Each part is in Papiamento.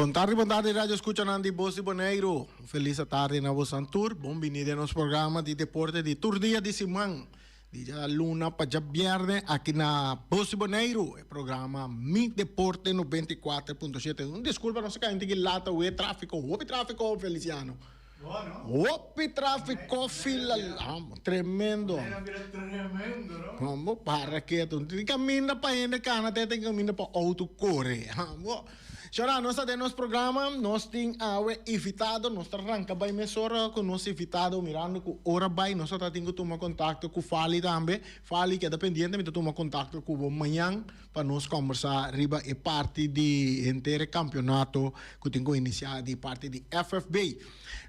Bon tardi, bon tardi radio escuchanan di Bos di Boneiru. Un felis atardi na bosan tur. Bon bini den nos programa di deporte di tur dia di siman. Di djaluna pa djabierne aki na Bos di Boneiru. E programa Mi Deporte 94.7. Un disculpa nos a kai un tiki lat awe. Trafiko, hopi trafiko Feliciano. Hopi trafiko fila tremendo. Bo para ketu. Tin kaminda pa hende kana te tin kaminda pa outo kore. Shora nos ta den nos programa nos tin awe invitado nos ta ranka bai mesora ku nos invitado mirando ku ora bai nos ta tin ku tuma kontakto ku Fali tambe. Fali keda pendiente mi ta tuma kontakto ku bo mañan. Pa nos kombersá riba e parti di henter e kampionato ku tin ku inisiá di parti di FFB.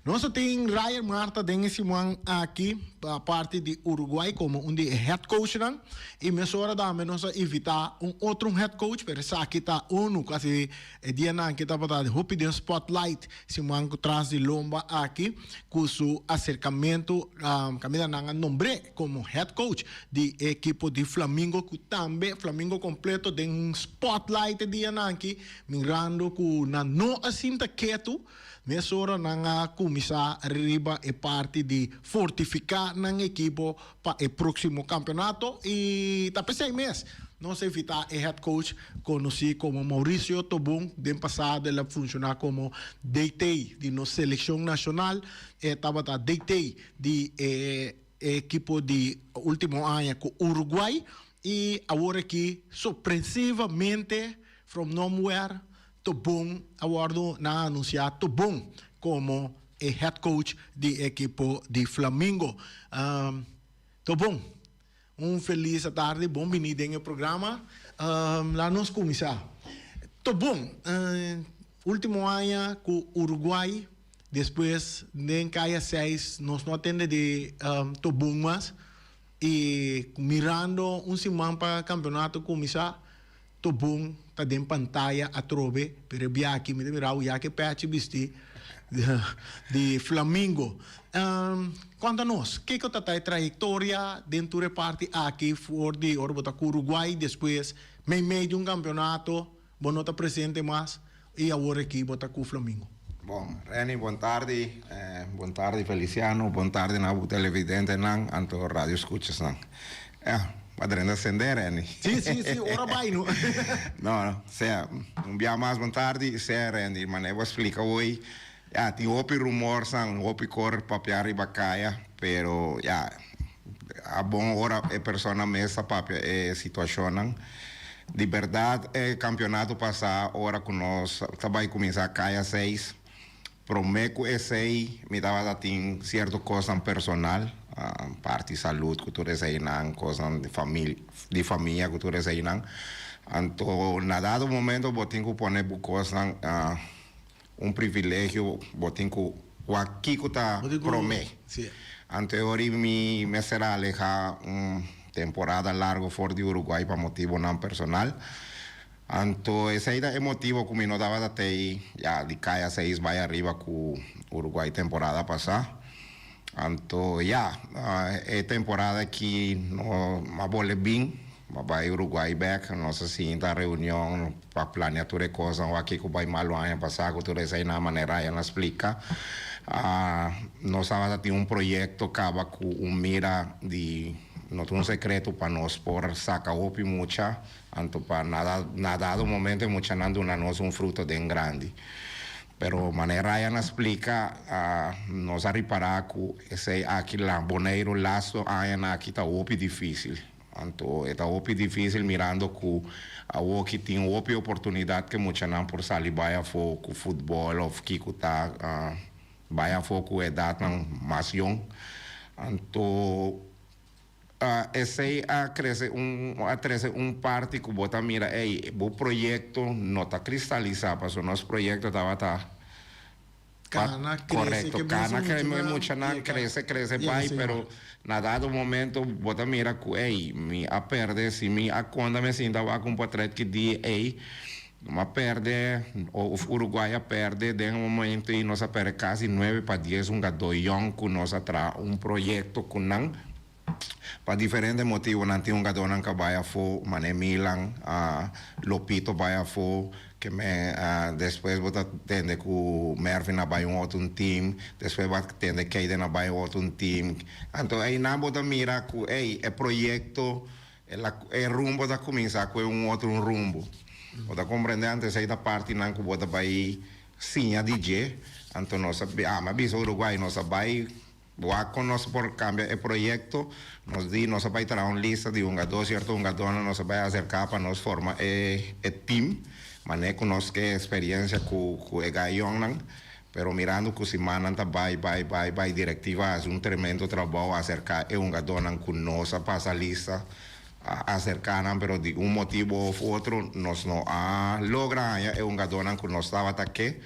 Nos a tin Ryan Marta den e siman aki pa parti di Uruguay komo un di e head coachnan i mesora tambe nos a invitá un otro un head coach pero esaki ta unu ku hasi e dianan aki tabata hopi den spotlight siman ku tras di lomba aki ku su aserkamentu kaminda nan a nombr'é. Como head coach di e ekipo di Flamingo cu tambe Flamingo completo den un spotlight e dianan aki mirando cu nan no a sinta ketu mesora nan a cuminsa riba e parti di fortifica nan ekipo pa e proximo campeonato y ta pesey mes nos a invita e head coach conoci como Mauricio Tobon den pasado el a funciona como DT di nos seleccion nacional e tabata DT di e ekipo di ultimo aña ku Uruguay i awor aki sorpresivamente from nowhere Tobon a wòrdu nan a anunsiá Tobon komo e head coach di e ekipo di Flamingo. Tobon, un felis atardi, bon bini den e programa. Laat nos kuminsá. Tobon, ultimo aña ku Uruguay. Despues den kaya seis nos no a tende di Tobon mas y mirando un siman pa campeonato cuminsa Tobon ta den pantaya atrobe pero e bia aki mi ta mira awe ya ke pechi bisti di Flamingo. Conta nos kiko ta ta e trayectoria den tur e parti aki for di ora bo ta cu Uruguay despues meimei di un campeonato Bo no ta presente mas y awor aki bo ta cu Flamingo. Bon, Renny, bon tardi. Bon tardi Feliciano, bon tardi na bo televidentenan anto radio scuchasnan. Ya, bo a drenta sende, Renny. Si, si, si, ora bay no. No, no, sea, un bia mas bon tardi, sea Renny, manera bo a splica hoy, ya, tin hopi rumorsan, hopi cor papia riba caya, pero ya, A bon ora e persona mes ta papia e situacionnan. Di berdad e campeonato pasa ora cu nos ta bay cuminsa caya seis, prome cu esey mi tabata tin cierto cosnan personal, parti salud cu tur eseynan, cosnan di famil di famia cu tur eseynan. Anto na dado momento bo tin cu pone bo cosnan Un privilegio bo tin cu wak kico ta prome. Anto e ora mi mester a aleha un temporada largo for di Uruguay pa motibonan personal. Anto esey ta e motibo cu mi no tabata tey ya di caya seis bay ariba cu Uruguay temporada pasa. Anto ya, e temporada aki no a bole bin. M'a bai Uruguay bek, nos a sinta reunion pa planea tur e kosnan wak kiko bai malu aña pasá ku tur eseinan manera Ryan a splika. Nos tabata tin un proyekto kaba ku un mira di no ta un sekreto pa nos por saka hopi mucha, anto pa na na dado momento e muchanan duna nos un fruto den grandi. Pero manera Ryan a splika nos a ripará ku esei aki la Boneiru lasto añanan aki ta hopi difísil. Anto e ta hopi dificil mirando cu awoki tin hopi oportunidad cu e muchanan por sali bay afo cu futbol of kico ta bay afo cu edadnan mas yong. Anto esey a crece un a trece un parti cu bo ta mira ey bo proyecto no ta cristalisa pasobra nos proyecto tabata Cana crece Correcto, ke cana mesun ke muchanan muchanan yega crece crece yega bai señor. pero na dado momento bo ta mira cu ey mi a perde si mi a conta mi a sinta wak un potret ki dia ey mi a perde of Uruguay a perde den e momento ey nos a perde casi nuebe pa dies hungador yong cu nos a traha un proyecto cu nan. Pa diferente motibonan tin hungadónan ku a bai afó, manera Milan, Lopito bai afó, ke men despues bo ta tende ku Mervin a bai un otro un team, despues bo a tende Kayden a bai otro un team. Anto einan bo ta mira ku ey e proyekto e rumbo ta kuminsá ku e un otro un rumbo. Bo ta komprendé? Anto esei ta partinan ku bo ta bai siña di dje. Anto nos a ami a bisa Uruguay nos a bai Wak kon nos por kambia e proyekto. Nos di nos a bai traha un lista di hungadó, sierto hungadónan nos a bai aserká pa nos forma e e tim, manera ku nos ke eksperiensia ku ku e gayonnan. Pero mirando ku simannan ta bai bai bai bai direktiva a hasi un tremendo trabou aserká e hungadónan ku nos a pasa lista a aserká nan pero di un motibu òf otro nos no a logra haña e hungadónan ku nos tabata ke.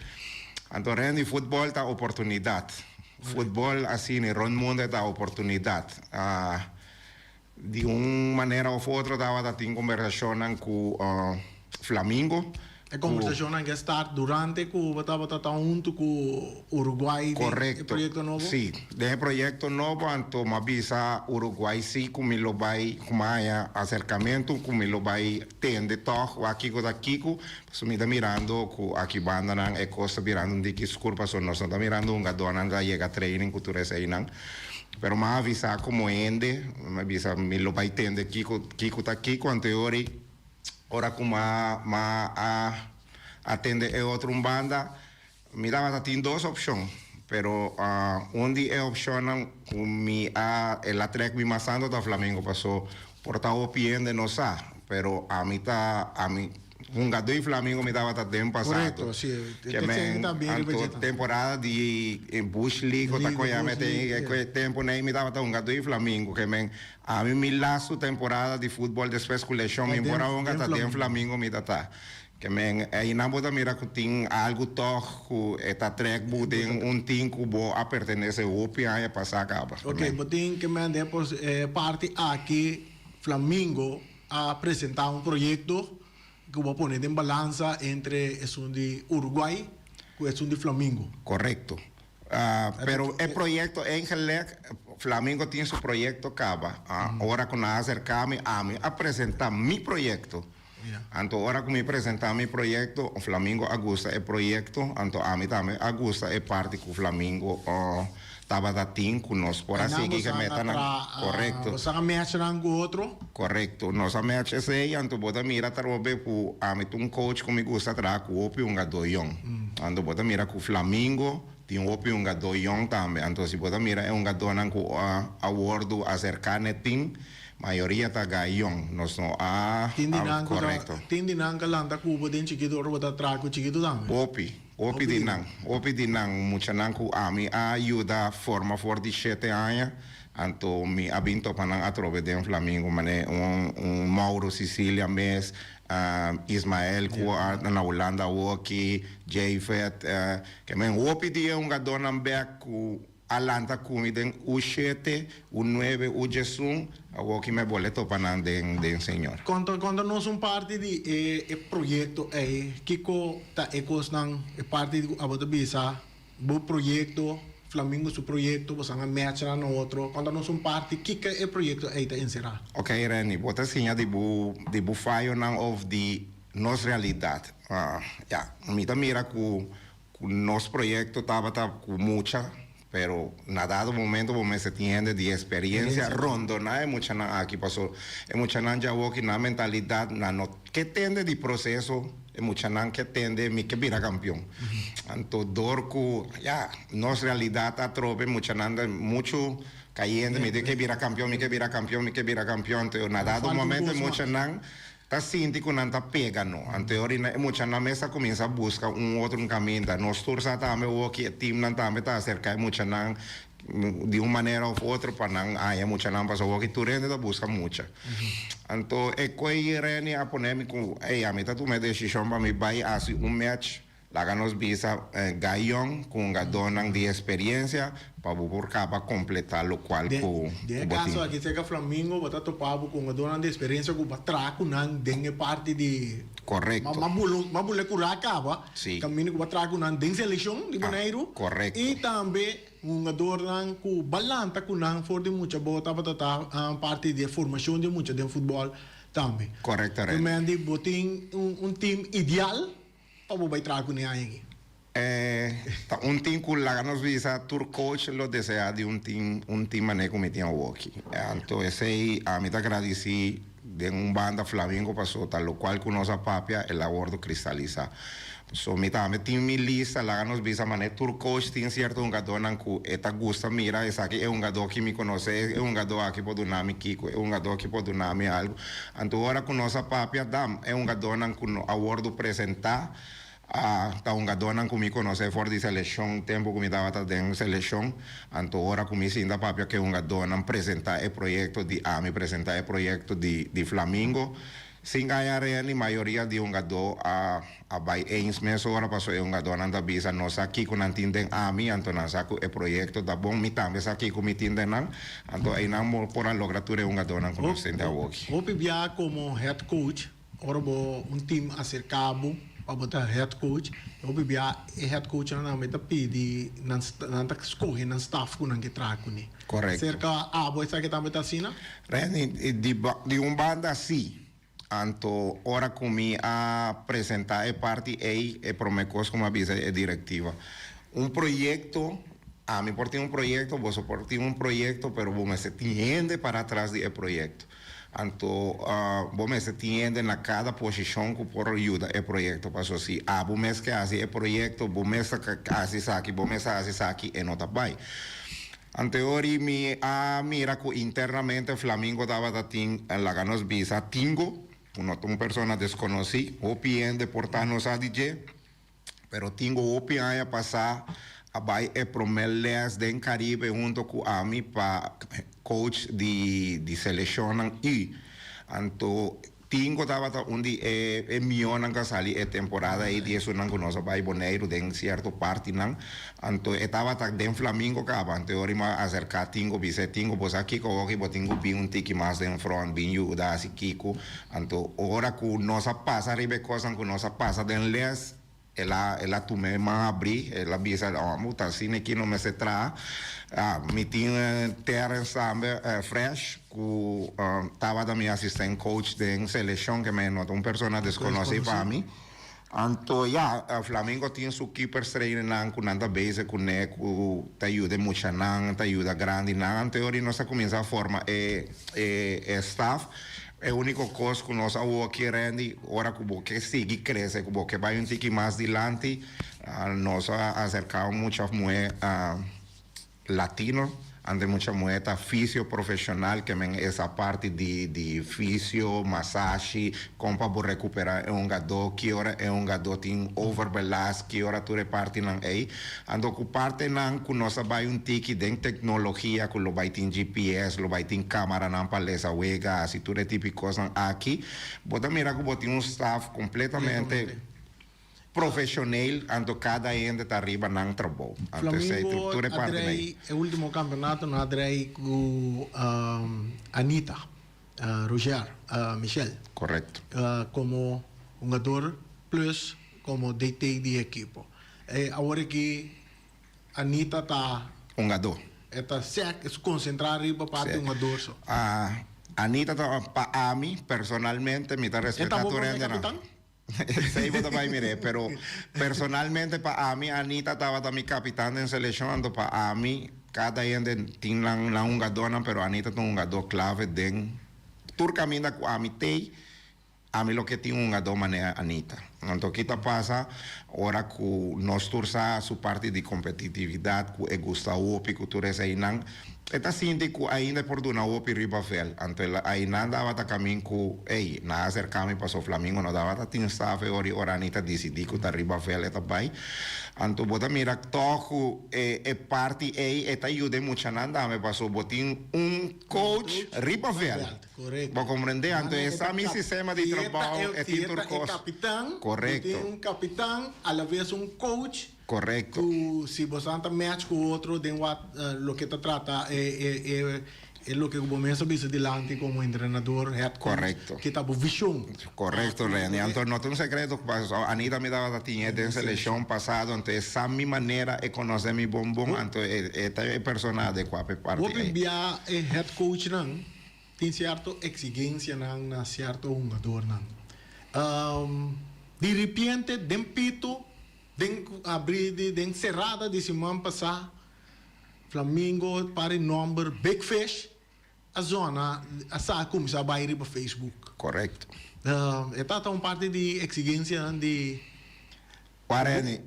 Anto Randy, futbòl ta oportunidat. Futbol asina rond mundo e ta oportunidad. Di un manera of otro tabata tin conversacionnan cu Flamingo. E conversacionnan ke start durante cu bo tabata ta hunto cu Uruguay den e proyecto nobo? Si, den e proyecto nobo anto mi a bisa Uruguay si cu mi lo bay cu mi a haya acercamento cu mi lo bay tende tog wak kico ta kico. Pasobra mi ta mirando ku aki bandanan e kos ta birando un diki skur pasobra nos no ta mirando hungadónan ta yega training ku tur eseinan. Pero mi a avisá komo hende, mi a bisa mi lo bai tende kiko kiko ta kiko anto e ora ei ora ku mi a mi a atende e otro un banda mi tabata tin dos opshon pero un di e opshonnan ku mi a el a trèk mi mas tantu ta Flamengo paso por ta hopi hende no sa pero ami ta ami Hungadó di Flamingo mi tabata den pasado. Correcto, si. Ke men anto temporada di Bush League o ta koe ami te e tempo nei mi tabata hungadó di Flamingo. Ke men ami mi lastu temporada di futbol despues ku leshon mi por a hunga ta den Flamingo mi ta ta. Ke men einan bo ta mira ku tin algu tog ku e ta trek bo den un team ku bo a pertenese hopi aña pasa kaba. Ok, bo tin ke men den e parti aki Flamingo a presentá un proyekto ku bo a pone den balansa entre esun di Uruguay ku esun di Flamingo. Korekto. Pero e proyekto eigenlik, Flamingo tin su proyekto kaba. Ora ku nan a aserká mi, ami a presentá mi proyekto. Anto ora ku mi presentá mi proyekto, Flamingo a gusta e proyekto, anto ami tambe a gusta e parti ku Flamingo tabata tin ku nos por a sigui ke metanan. Korekto. Boso a match nan ku otro? Korekto. Nos a match esei, anto bo ta mira atrobe ku ami ta un coach ku mi gusta traha ku hopi hungadó yòn. Anto bo ta mira ku Flamingo tin hopi hungadó yòn tambe. Anto si bo ta mira e hungadónan ku a wòrdu aserká na e tim, mayoria ta gai yòn. Nos no a. Tin di nan ku ta, tin di nan ka lanta ku bo den chikitu ora bo ta traha ku chikitu tambe? Hopi. Hopi di nan, hopi di nan muchanan ku ami a yuda forma for di shete aña, anto mi a bin topa nan atrobe den Flamingo, mane un un Mauro Sicilia mes, Ismael ku a na Hulanda awoki, Jafet, ke men hopi di e hungadónan bèk ku A lanta ku mi den U shete, U nuebe, U diesun, awor ki mi a bole topa nan den den Señor. Konta konta nos un parti di e e proyekto ei. Kiko ta e kosnan, e parti di ku abo ta bisa bo proyekto, Flamingo su proyekto, bosan a match nan na otro. Konta nos un parti kiko e proyekto ei ta enserá. Ok Renny, bo ta siña di bo di bo fayonan of di nos realidat. Ya, mi ta mira ku Ku nos proyekto tabata ku mucha, pero na dado momento bo mester tin hende di experiencia rondoná e muchanan aki paso e muchanan djawoki nan mentalidat nan no ke tende di proseso, e muchanan ke tende mi ke bira kampion. Anto dor ku ya nos realidat atrobe muchanan ta muchu kayente mi tin ke bira kampion, mi ke bira kampion, mi ke bira kampion, anto na dado momento e muchanan Ta sinti ku nan ta pega no. Anto e orina e muchanan mes a kuminsá buska un otro un kaminda. Nos tur sa tambe woki e timnan tambe ta aserká e muchanan di un manera òf otro pa nan haña e muchanan pasobra woki tur hende ta buska mucha. Anto e koe Reni a pone mi ku ey ami ta tuma e desishon pa mi bai hasi un match. Laga nos bisa Gayon ku hungadónan di eksperensia pa bo por kaba kompletá lokual ku Den e bo kaso tin. aki serka Flamingo bo ta topa bo ku hungadónan di eksperensia ku bo a traha ku nan den e parti di Korekto. Ma ma bule kurá kaba Si. kaminda ku bo a traha ku nan den selekshon di Ah, Boneiru korekto. i tambe hungadornan ku bo a lanta ku nan for di mucha bo tabata ta parti di e formashon di mucha den futbòl tambe. Korekto Randy. Mandy bo tin un team ideal pa bo bai traha kuné aña aki? E ta un team ku laga nos bisa tur coach lo deseá di un team un team manera ku mi tin awoki. Anto esei ami ta gradisí den un banda Flamingo paso ta lokual ku nos a papia el a wordo kristalisá. So mi tambe tin mi lista laga nos bisa manera tur coach tin sierto hungadónan ku e ta gusta mira esaki e hungadó ki mi konosé e hungadó aki por duna mi kiko e hungadó aki por duna mi algu. Anto ora ku nos a papia dam e hungadónan ku a wordo presentá a ta hungadónan ku mi konosé for di selekshon tempu ku mi tabata den selekshon. Anto ora ku mi sinta papia ku e hungadónan presentá e proyekto di ami presentá e proyekto di di Flamingo sin gaña Reni mayoria di hungadó a a bai eens mesora paso e hungadónan ta bisa no sa kiko nan tin den ami anto nan sa ku e proyekto ta bon mi tambe sa kiko mi tin den nan anto einan bo por a logra tur e hungadónan ku nos tin den awoki. Hopi bia komo head coach ora bo un team aserka bo pa bo ta head coach hopi bia e head coachnan tambe ta pidi nan nan ta skohe nan staff ku nan ke traha kuné. Korekto. Serka abo esaki tambe ta asina? Renny, di un banda si. Anto ora ku mi a presentá e parti ei, e promé kos ku mi a bisa e direktiva, un proyekto, ami por tin un proyekto, boso por tin un proyekto, pero bo mester tin hende para tras di e proyekto. Anto bo mester tin hende na kada posishon ku por yuda e proyekto, pasobra si abo mes ke hasi e proyekto, bo mes ta hasi esaki, bo mes ta hasi esaki, e no ta bai. Anteori mi a mira ku internamente Flamingo tabata tin, laga nos bisa, Tingo, ku no ta un persona deskonosí, hopi hende por ta no sa di dje, pero Tingo hopi aña pasá a bai e promé lès den Karibe hunto ku ami pa coach di di seleshonnan i anto Tingo tabata un di e e mihónan ku a sali e temporada ei di esunnan ku nos a bai Boneiru den sierto partinan. Anto e tabata den Flamingo kaba. Anto e ora mi a aserká Tingo bisa e Tingo bo sa kiko awoki bo tin ku bin un tiki mas den front bin yuda hasi kiko. Anto ora ku nos a pasa riba e kosnan ku nos a pasa den les El a el a tuma e man abrí, el a bisa, Amo, ta asina aki no mester traha. Ah, mi tin Terrence tambe, Fresh, ku tabata mi asistent coach den selekshon, ke men no ta un persona deskonosí pa mi. Anto ya, Flamingo tin su keepers trainernan ku nan ta bezig kuné, ku ta yuda e muchanan, ta yuda grandinan. Anto e ora nos a kuminsá forma e e staff. E úniko kos ku nos awor ke Randy, ora ku bo ke sigui krese, ku bo ke bai un tiki mas dilanti, nos a aserká un mucha muhé latino, anto e mucha muhé ta fisio profeshonal, ke men esa parti di di fisio, masashi, kon pa bo rekuperá e hungadó, ki ora e hungadó tin overbelast, ki ora tur e partinan ei. Anto ku partenan ku nos a bai un tiki den teknologia ku lo bai tin GPS, lo bai tin kamaranan pa lesa wega, hasi tur e tipi kosnan aki, bo ta mira ku bo tin un staf kompletamente profeshoneel, anto kada hende ta riba nan trabou. Anto esei Flamingo tur e a partenan ei. drei e ultimo kampeonato nan a drei ku Anita Roger Michel. Korekto. Komo hungador plus komo DT di e ekipo. E awor aki Anita ta. Hungadó. E ta sek, e su konsentrá riba parti hungador so. Ah, Anita ta, pa ami, personalmente, mi ta respetá tur hendenan. E ta bo promé kapitan? Esei bo ta bai mir'é, pero personalmente pa ami Anita tabata mi kapitan den selekshon, anto pa ami kada hende tin nan nan hungadónan, pero Anita ta un hungadó klave den tur kaminda ku ami t'ei. Ami lo ke tin un hungadó manera Anita. Anto ki ta pasa ora ku nos tur sa su parti di kompetitividat ku e gusta hopi ku tur eseinan. E ta sinti ku ainda e por duna hopi riba vèlt. Anto el a nan tabata kamin ku, ey, nan a aserká mi paso Flamingo no tabata tin staf e ora i ora Anita disidí ku ta riba vèlt e ta bai. Anto bo ta mira tòg ku e e parti ey e ta yuda e muchanan tambe paso bo tin un coach riba vèlt. Bo komprendé? Anto e sa mi sistema di trabou, e tin tur kos. Korekto. Korekto. Ku si boso ta match ku otro den wat loke ta trata e e e e loke ku bo mes a bisa dilanti komo entrenador, head coach, Korekto. ke ta bo vishon. Korekto, Renny. Anto no ta un sekreto ku paso Anita mi tabata tin e den selekshon pasado, anto e sa mi manera, e konosé mi bon bon, anto e e ta e persona adekuá pa e parti Hopi ei. bia e head coachnan tin sierto eksigensianan na sierto hungadornan. Di ripiente den pito Den abri di den serada di siman pasá Flamingo para e nòmber Big Fish a zona a sa kuminsá bai riba Facebook. Korekto. E ta un parti di eksigensianan di. Wareni,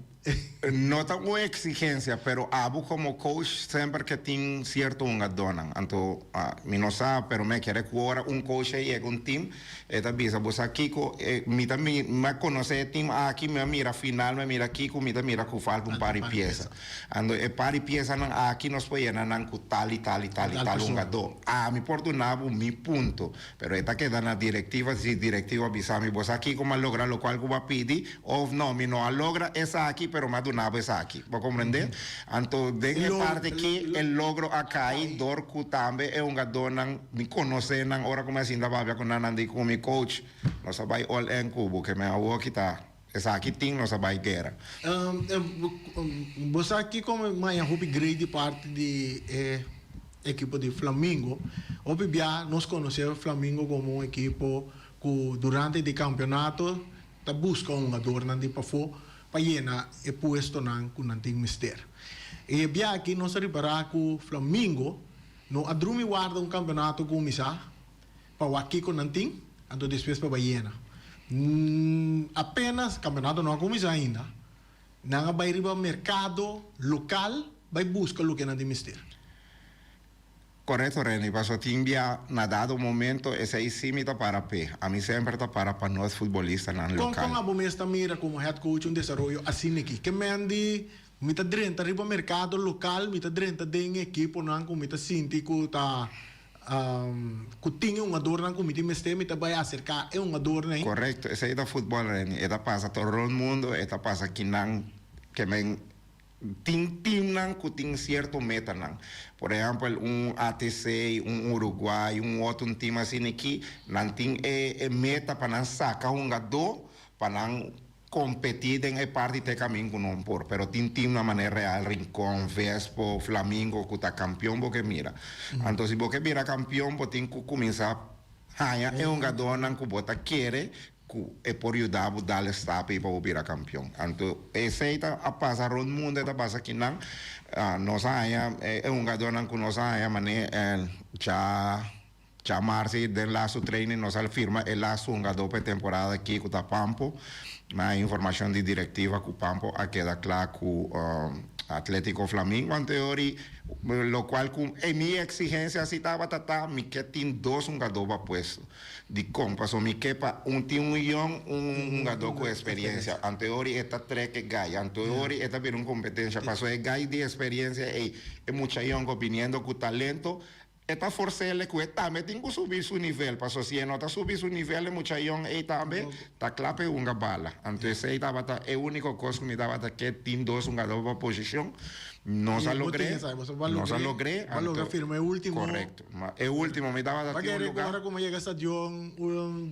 no ta un eksigensia pero abo komo coach semper ke tin sierto hungadónan. Anto mi no sa pero mi a kere ku ora un coach a yega un team E ta bisa, Bo sa kiko? E, mi ta mi, mi a konosé e tim aki, mi a mira final, mi a mira kiko, mi ta mira ku falta un par di piesa. Anto e par di piesanan aki nos por yena nan ku tal i tal i tal i tal hungadó. Ami por duna bo mi punto, pero e ta keda na direktiva si direktiva bisa mi, Bo sa kiko mi a logra lokual ku bo a pidi? Òf no, mi no a logra esaki, pero mi a duna bo esaki. Bo komprendé? Anto den e parti aki e logro a kai dor ku tambe e hungadónan. Mi konosé nan ora ku mi a sinta papia ku nan, nan di ku mi, Coach, nos a bai all in ku bo, ke men awoki ta esaki tin, nos a bai guera. Bo sa kiko mi maña hopi grei di parti di e ekipo di Flamingo? Hopi bia nos konosé Flamingo komo un ekipo ku durante di kampionato ta buska hungadornan di pafó pa yena e puestonan ku nan tin mester. E bia aki nos a ripará ku Flamingo No a drumi warda un campeonato cuminsa pa wak kico nan tin, anto despues pa bay yena. Apenas campeonato no a cuminsa ainda, nan a bay riba mercado local bay busca loke nan tin mester. Correcto Renny, paso tin bia na dado momento esey si mi ta para p'e. Ami semper ta para pa nos futbolistanan Con local. con abo mes ta mira como head coach un desaroyo asina aki? Ke men di Mi ta drenta riba merkado lokal, mi ta drenta den e ekiponan ku mi ta sinti ku ta ku tin e hungadornan ku mi tin mester, mi ta bai aserká e hungadornan. Korekto, esei ta futbòl Reni, e ta pasa tur rònt mundu, e ta pasa kinan ke men tin timnan ku tin sierto metanan. Por ehèmpel un ATC, un Uruguay, un otro un tim asina aki, nan tin e e meta pa nan saka hungadó pa nan Competi den e parti te camin cu non por, pero tin teamnan manera Real Rincon, Vespo, Flamingo cu ta campeon bo ke mira. Anto si bo ke bira campeon bo tin cu cuminsa haña e hungadornan cu bo ta kere cu e por yuda bo dal e stap ey pa bo bira campeon. Anto esey ta a pasa rond mundo e ta pasa kinan. Nos a haña e hungadornan cu nos a haña manera cha. Djamarsi den lastu training nos al firma e lastu hungadó pa e temporada aki ku ta Pampo. Na informashon di direktiva ku Pampo a keda kla ku Atletico Flamingo anteori, lokual ku e mi eksigensia si tabata ta mi ke tin dos hungadó pa puesto. Dikon? Pasobra mi ke pa un tin un yòn un hungadó ku esperiensia. Anteori e ta trek e gai. Anteori e ta bira un kompetensha pasobra e gai di esperiensia ei e mucha yòn ku biniendo ku talento E ta fors'el ku e tambe tin ku subi su nivel, paso si e no ta subi su nivel e mucha yòn ei tambe ta kla pa e hunga bala. Anto esei tabata e úniko kos ku mi tabata ke tin dos hungadó pa posishon. Nos a logr'é, nos a logr'é, anto korekto. Ma e último mi tabata tin un lugá. Ora ku mi a yega stadion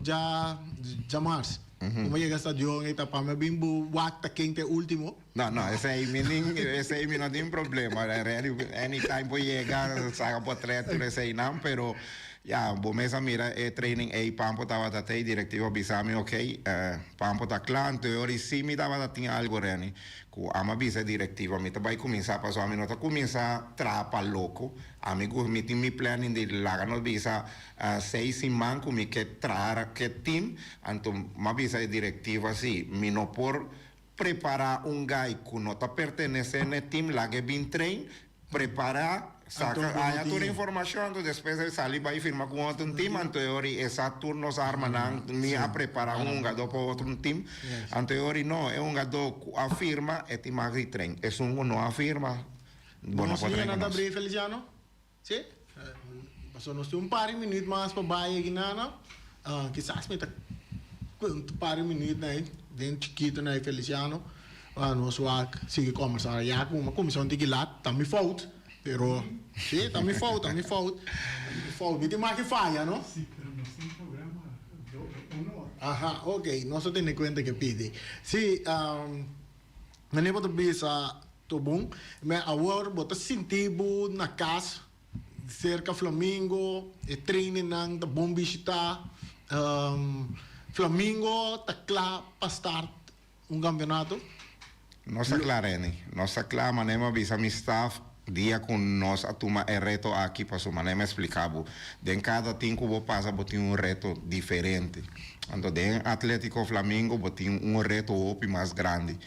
djamars, ku mi a yega stadion ei ta pa mi a bin bu wak ta ken ta e último. No, no, esei mi nin, esei mi no tin problema. Anytime por yega, saca potret tur eseinan, pero ya, bo mes a mira e training ei, Pampo tabata tei, directivo a bisa mi, ok, Pampo ta cla, anto e ora si mi tabata tin algo Renny, cu amo a bisa e directiva, mi ta bay cuminsa, pasobra mi no ta cuminsa traha pa loco, ami cu mi tin mi planning di laga nos bisa seis siman cu mi ke traha ke team, anto mi a bisa e directiva si, mi no por Prepara un guy cu no ta pertenece n'e team laga e bin train, prepara. Saka haña tur informashon anto despues e sali bai firma ku otro team anto e ora e sa tur nos armanan mi a prepara un hungadó pa otro team anto e ora no e hungadó ku a firma e tin mag di train esun ku no a firma bo no por train ku nos. Feliciano? Si? Pasobra nos tin un par di minuut mas pa bai aki nana. Kisas mi ta un par di minuut na den chikito na Feliciano pa nos wak sigui kombersá. Ya ku mi a kuminsá un tiki lat, ta mi fout, pero si, ta mi fout, ta mi fout, ta mi fout. Mi tin mas ki faya, no? Si, pero nos tin programa un ora. Aha, ok, nos ta tene kuenta ke pidi. Si, Meneer bo ta bisa Tobon, me awor bo ta sinti bo na cas cerca Flamingo, e trainingnan ta bon bishita. Flamingo ta cla pa start un campeonato? Nos ta cla, Renny. Nos ta cla, manera mi a bisa mi staff dia cu nos a tuma e reto aki, pasobra manera mi a splica bo, den cada team cu bo pasa bo tin un reto diferente. Anto den Atletico Flamingo bo tin un reto hopi mas grandi.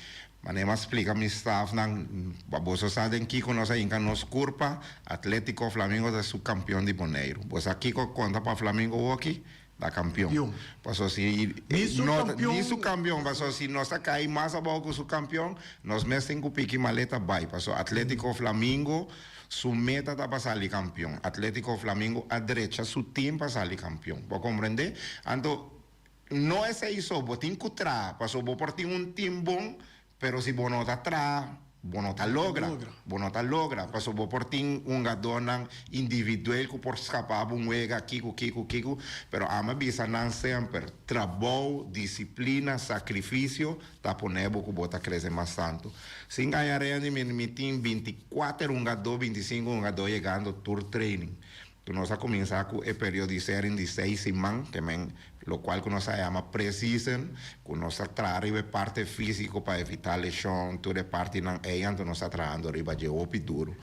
Manera mi a splika mi stafnan, pa boso sa den kiko nos a hinka nos kurpa, Atletico Flamingo ta su kampion di Boneiru. Bo sa kiko konta pa Flamingo woki? Ta kampion. Paso si Ni su kampion. Ni su kampion, paso si nos ta kai mas abou ku su kampion, nos mes tin ku piki maleta bai. Paso Atletico Flamingo su meta ta pa sali kampion. Atletico Flamingo a drecha su tim pa sali kampion. Bo a komprende? Anto. No esei so, bo tin ku traha, pasobra bo por tin un tim bon, pero si bo no ta traha, bo no ta logra. Bo no ta logra, pasobra bo por tin hungadónan individuel ku por skapá bo un wega, kiko, kiko, kiko, pero ami a bisa nan semper, trabou, disiplina, sakrifisio ta pone bo ku bo ta krese mas tantu. Sin gaña Rendy, mi tin 24 hungadó, 25 hungadó yegando tur training. Ku nos a kuminsá ku e periodisering di seis siman, ke men lokual ku nos a yama pre-season, ku nos a traha riba e parte físiko pa evitá leshon, tur e partinan ei, anto nos ta trahando riba dje hopi duru.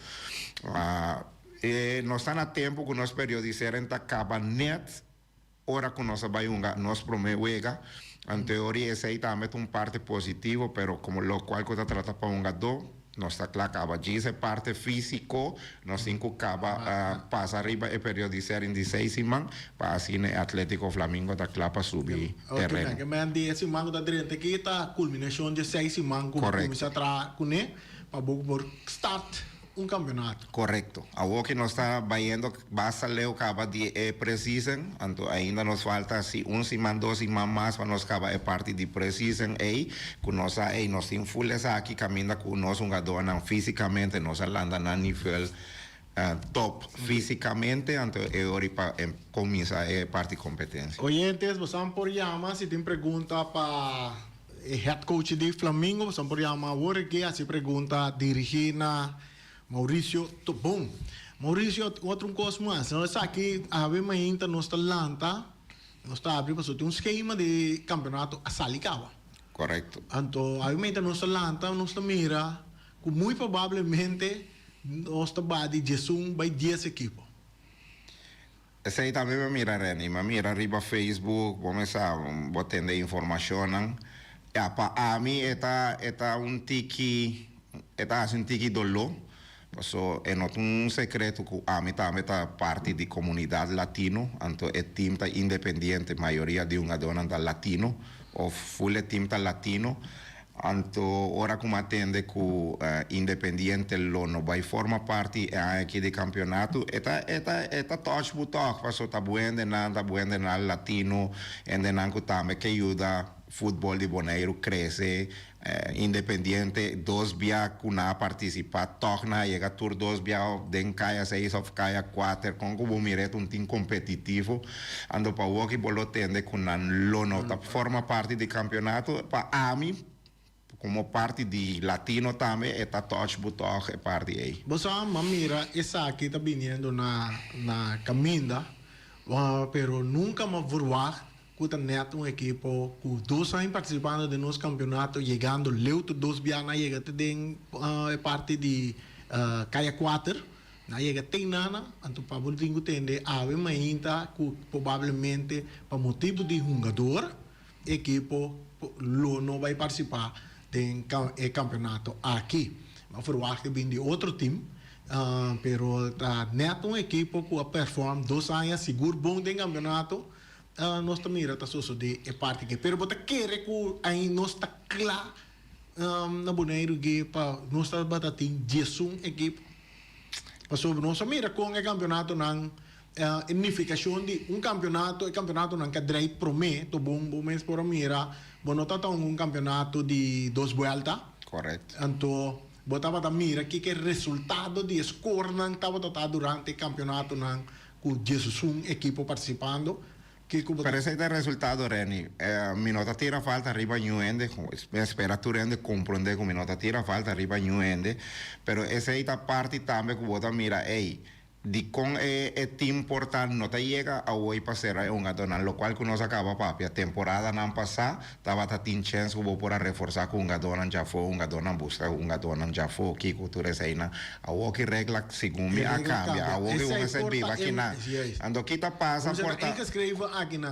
E nos ta na tempu ku nos periodisering ta kaba nèt ora ku nos a bai hunga nos promé wega. En teoria esei tambe ta un parte positivo, pero komo lokual ku ta trata pa hungadó, nos ta kla kaba. Djis e parte físiko nos tin ku kaba pasa riba e periodisering di seis siman pa asina e Atlético Flamingo ta kla pa subi tereno. Oke, men di e siman ku ta drenta aki ta kulminashon di e seis siman ku bo kuminsá traha kuné pa bo por start un campeonato. Correcto. Awor ki nos ta bayendo basta leu caba di e pre-season, anto ainda nos falta si un siman, dos siman mas pa nos caba e parti di pre-season ey, cu nos sa ey nos tin full esaki caminda cu nos hungadornan fisicamente nos a landa na nivel top fisicamente, anto e ora pa cuminsa e parti competencia. Oyentes, bosan por yama si tin pregunta pa E head coach di Flamingo boso por yama awor aki haci pregunta dirigi na Mauricio Tobon. Mauricio, otro un cos mas, no esaki awe mainta nos ta lanta, nos ta abri pasobra tin un schema di campeonato a sali caba. Correcto. Anto awe mainta nos ta lanta, nos ta mira cu muy probablemente nos ta ba di diesun bay dies ekipo. Esei tambe mi a mira, Renny. Mi a mira riba Facebook, bo mester bo tende informashonnan. Ya, pa ami e ta e ta un tiki e ta hasi un tiki doló, paso e no ta un sekreto ku ami tambe ta parti di komunidat latino, anto e tim ta independiente, mayoria di hungadónan ta latino òf ful e tim ta latino. Anto ora ku mi a tende ku Independiente lo no bai forma parti e aña aki di kampionato, e ta e ta e ta touch bo tòg, paso ta bo hendenan, ta bo hendenan latino, hendenan ku tambe ke yuda futbòl di Boneiru krese. Independiente dos bia ku nan a partisipá tòg nan a yega tur dos bia den kaya seis òf kaya kuater, kon ku bo mira e ta un tim kompetitivo. Anto pa woki bo lo tende ku nan lo no ta forma parti di kampionato. Pa ami, komo parti di latino tambe, e ta touch bo tòg e parti ei. Bo sa, m'a mira esaki ta biniendo na na kaminda, pero nunka m'a verwagt ku ta nèt un ekipo ku dos aña partisipando den nos kampionato, yegando leu tur dos bia nan a yega te den e parti di kaya kuater. Nan yega te nana, anto pa bo tin ku tende awe mainta ku probablemente pa motibu di hungador ekipo lo no bai partisipá den e kampionato aki. Bo a ferwagt e bin di otro tim. Pero ta net un ekipo ku a perform dos aña sigur bon den kampeonato. Nos ta mira ta sosodé e parti aki. Pero bo ta kere ku ai nos ta kla na Boneiru ge pa nos tabata tin diesun ekipo? Pasobra nos a mira kon e kampeonatonan, e nifikashon di un kampeonato, e kampeonatonan ka drei promé, to bon bo mes por a mira, bo no ta ta un kampeonato di dos buelta. Correcto. Anto bo tabata mira kiko e resultado di e skornan tabata ta durante e kampeonatonan ku diesun ekipo partisipando. Kiko bo ta. Pero esei ta e resultado, Renny. Mi no ta tira falta riba ñu hende. Mi a spera tur hende komprondé ku mi no ta tira falta riba ñu hende. Pero esei ta parti tambe ku bo ta mira, ey, dikon e e team por ta no ta yega awor pa sera e hungadónan, lokual ku nos a kaba papia temporadanan pasá tabata tin chèns ku bo por a reforsá ku hungadónan djafó, hungadónan buska hungadónan djafó, kiko tur eseinan. Awor ki regla segun mi a kambia, awor ki bo mester biba akinan. Anto ki ta pasa por ta.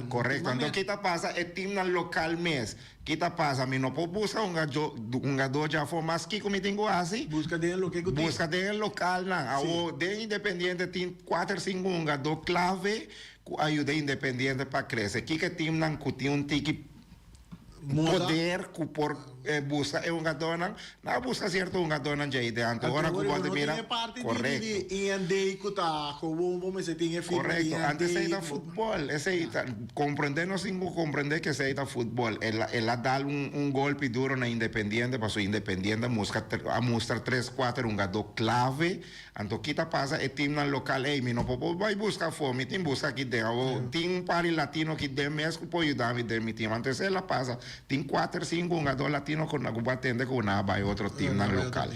Korekto, anto ki ta pasa e teamnan lokal mes, ki ta pasa mi no por buska hungadó djafó mas kiko mi tin ku hasi? Buska den e loke ku tin. Buska den e lokalnan. Awor den Independiente tin kuater sinku hungadó klave ku a yuda Independiente pa krese. Kiko e teamnan ku tin un tiki poder ku por buska e hungadónan, nan a buska sierto hungadónan djei den anto ora ku bo ta mira korekto. Korekto, anto esei ta futbòl, esei ta komprendé nos tin ku komprendé ku esei ta futbòl, el a dal un golpi duro na Independiente pasobra Independiente a mustra tres kuater hungadó klave. Anto ki ta pasa e teamnan local ey mi no por por bay busca afo mi tin busca aki den awo tin un par di latino aki den mes cu por yuda mi den mi team anto esey la pasa tin cuater cinco hungador latino cu bo a tende cu nan a bay otro teamnan local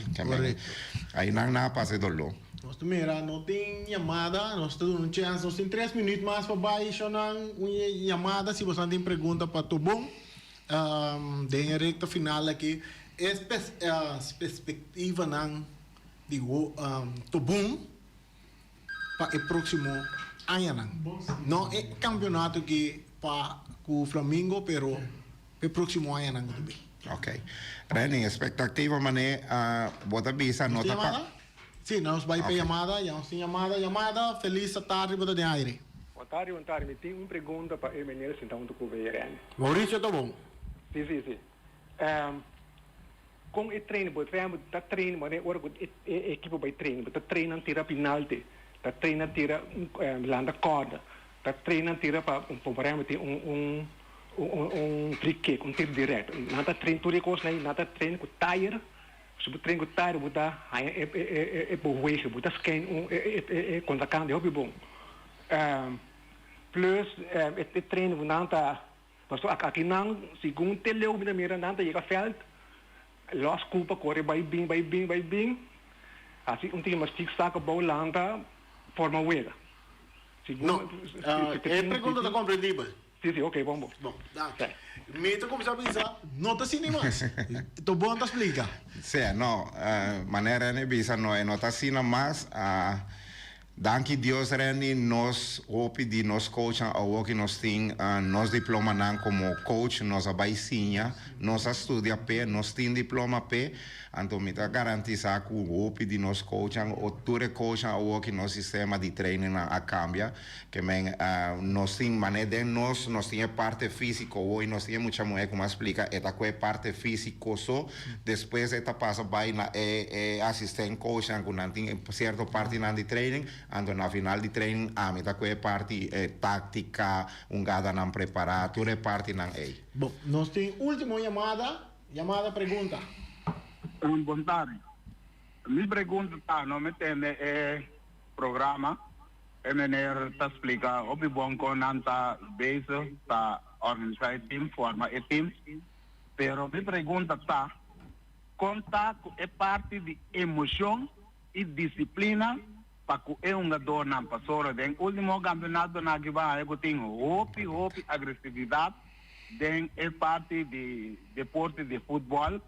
ayi nan nan a pasa e dolor. Nos ta mira no tin yamada nos ta duna un chance nos tin tres minuut mas pa bay shownan un yamada si bosan tin pregunta pa Tobon den e recta final aki e perspectivanan di Tobon pa e próksimo añanan. No e kampionato ki pa ku Flamingo pero pa e próksimo añanan ku ta bin. Ok. Renny, espektativa mané bo ta bisa no ta pa. Si, nos bai pa yamada. Ya nos tin yamada. Yamada, felis atardi bo ta den aire. Bon tardi, bon tardi. Mi tin un pregunta pa e meneer sinta huntu ku BRN. Mauricio Tobon. Si, si, si. Kon e train bo train bo ta train manera ora ku e ekipo bai train bo ta train nan tira pinalte ta train nan tira landa kòrda ta train nan tira pa por ehempel tin un un un free kick un tiro dirèkt nan ta train tur e kosnan ei nan ta train ku tayer si bo train ku tayer bo ta haña e e e beweging bo ta skein un e e kontrakante hopi bon plus e train ku nan ta. Pasobra aki nan, segun te leu mi ta mira, nan ta yega veld, los kupa kore bai bin, bai bin, bai bin, hasi un tiki mas chik saka bou lanta forma wega. Segun No, e pregunta ta komprendibel. Si, si, ok, bon, bon. Bon, danki. Mi ta kuminsá bisa, no ta asina mas. To bon ta splika. Sí, no, manera Rene bisa, no, e no ta asina mas. Danki Dios Randy nos hopi di nos coachnan awo ki nos tin nos diplomanan como coach nos a bay siña nos a studia p'e nos tin diploma p'e anto mi ta garantisa cu hopi di nos coachnan o tur e coachnan awo ki nos sistema di trainingnan a cambia ke men nos tin mane den nos nos tin e parte fisico awo y nos tin e mucha muhe cu mi a splica e ta cu e parte fisico so Despues e ta pasa bai na e e asisten coachnan ku nan tin sierto partinan di training, anto na final di training ami ta ku e parti e taktika, un gadanan prepará, tur e partinan ei. Bon, nos tin ultimo yamada, yamada pregunta. Bon tardi. Mi pregunta ta, no mi tende e programa, e meneer ta splika hopi bon kon nan ta bezig ta organisa e team, forma e team. Pero mi pregunta ta, kon ta ku e parti di emocion i disiplina pa ku e hungadornan? Pasobra den ultimo kampionatonan aki bo a haya ku tin hopi hopi agresividat den e parti di deporte di futbòl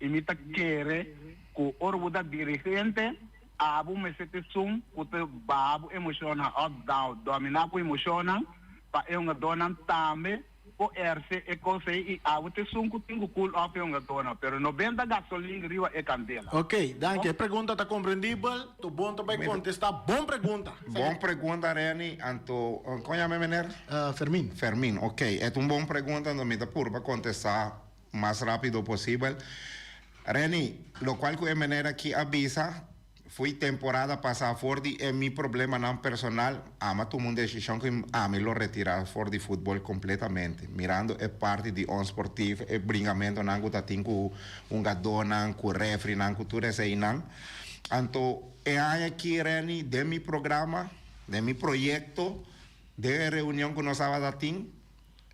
i mi ta kere ku ora bo ta dirigente abo mester ta esun ku ta baha bo emoshonnan òf dominá bo emoshonnan pa e hungadornan tambe. Bo erse e kos ei i awe ta esun ku tin ku cool off e hungadónan, pero no benta gasolin riba e kandela. Ok, danki. E pregunta ta komprendibel. Tu bon ta bai kontestá. Bon pregunta. Bon pregunta, Renny. Anto, kon yama e meneer? Fermin. Fermin, ok. E ta un bon pregunta, anto mi ta purba kontestá mas rápido posibel. Renny, lokual ku e meneer aki a bisa, Fui temporada pasa for di e mi problemanan personal, ami a tuma un decision cu ami lo retira for di futbol completamente. Mirando e parti di onsportief, e bringamentonan cu ta tin cu hungadornan, cu refrinan, cu tur eseinan. Anto e aña aki Renny, den mi programa, den mi proyecto, den e reunion cu nos tabata tin,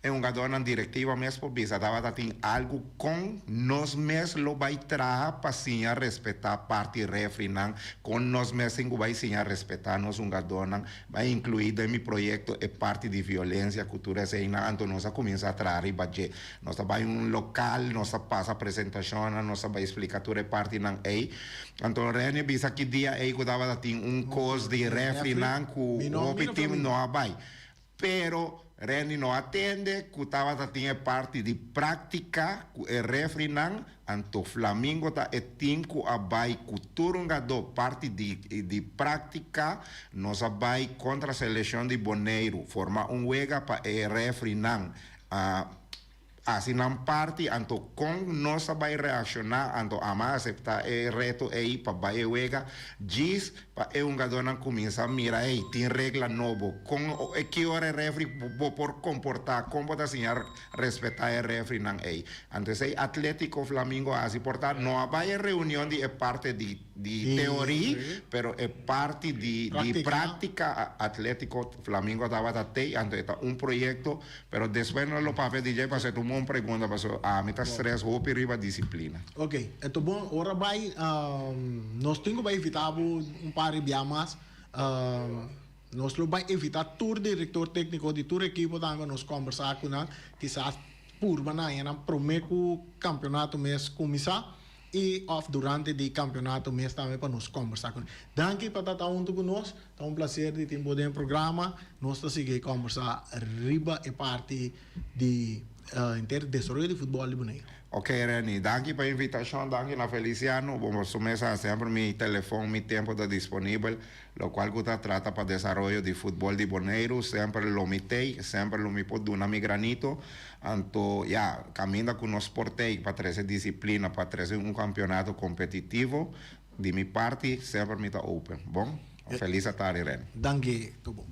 E hungadornan directiva mes por bisa tabata tin algu con nos mes lo bay traha pa siña respeta parti refrinan, con nos mes tin cu bay siña respeta nos hungadornan, bay inclui den mi proyecto e parti di violencia cu tur eseynan, anto nos a cuminsa traha riba dje. Nos ta bay un local, nos ta pasa presentacionnan, nos ta bay splica tur e partinan ey. Anto Rene bisa ki dia ey cu tabata tin un cos di refrinan cu hopi team no a bay. Pero Renny no a tende ku tabata tin e parti di práktika ku e refrinan, anto Flamingo ta e tim ku a bai ku tur hungadó parti di di práktika, nos a bai kontra seleshon di Boneiru forma un wega pa e refrinan a Hasi nan parti, anto kon nos a bai reakshoná? Anto ama a aseptá e reto ei pa bai e wega djis pa e hungadónan kuminsá mira, hey, tin regla nobo. Kon e ki ora e refri bo por komportá? Kon bo ta siña respetá e refrinan ei? Anto esei Atlético Flamingo a hasi. Por ta no a bai e reunion di e parte di di teorí, pero e parti di di práktika Atlético Flamingo tabata tei. Anto e ta un proyekto. Pero despues no lo papia di dje pasobra e ta un bon pregunta pasobra ami ta stress hopi riba disciplina. Ok, e ta bon. Ora bai nos tin ku bai invita bo un par di bia mas. Nos lo bai invita tur director tecnico di tur ekipo tambe pa nos combersa ku nan. Kisas purba nan haña nan prome ku campeonato mes cuminsa. Y of durante di campeonato mes tambe pa nos combersa cu nan. Danki pa ta ta hunto cu nos. Ta un placer di tin bo den e programa. Nos ta sigui combersa riba e parti di henter desaroyo di futbol di Boneiru. Ok Renny, danki pa invitacion, danki na Feliciano. Bo su mes a semper mi telefon, mi tempo ta disponibel. Locual cu ta trata pa desaroyo di futbol di Boneiru, semper lo mi tey, semper lo mi por duna mi granito. Anto, ya, caminda cu nos por tey pa trece disciplina, pa trece un campeonato competitivo, di mi parti semper mi ta open. Bon? Feliz atardi, Rene. Danki, Tobo.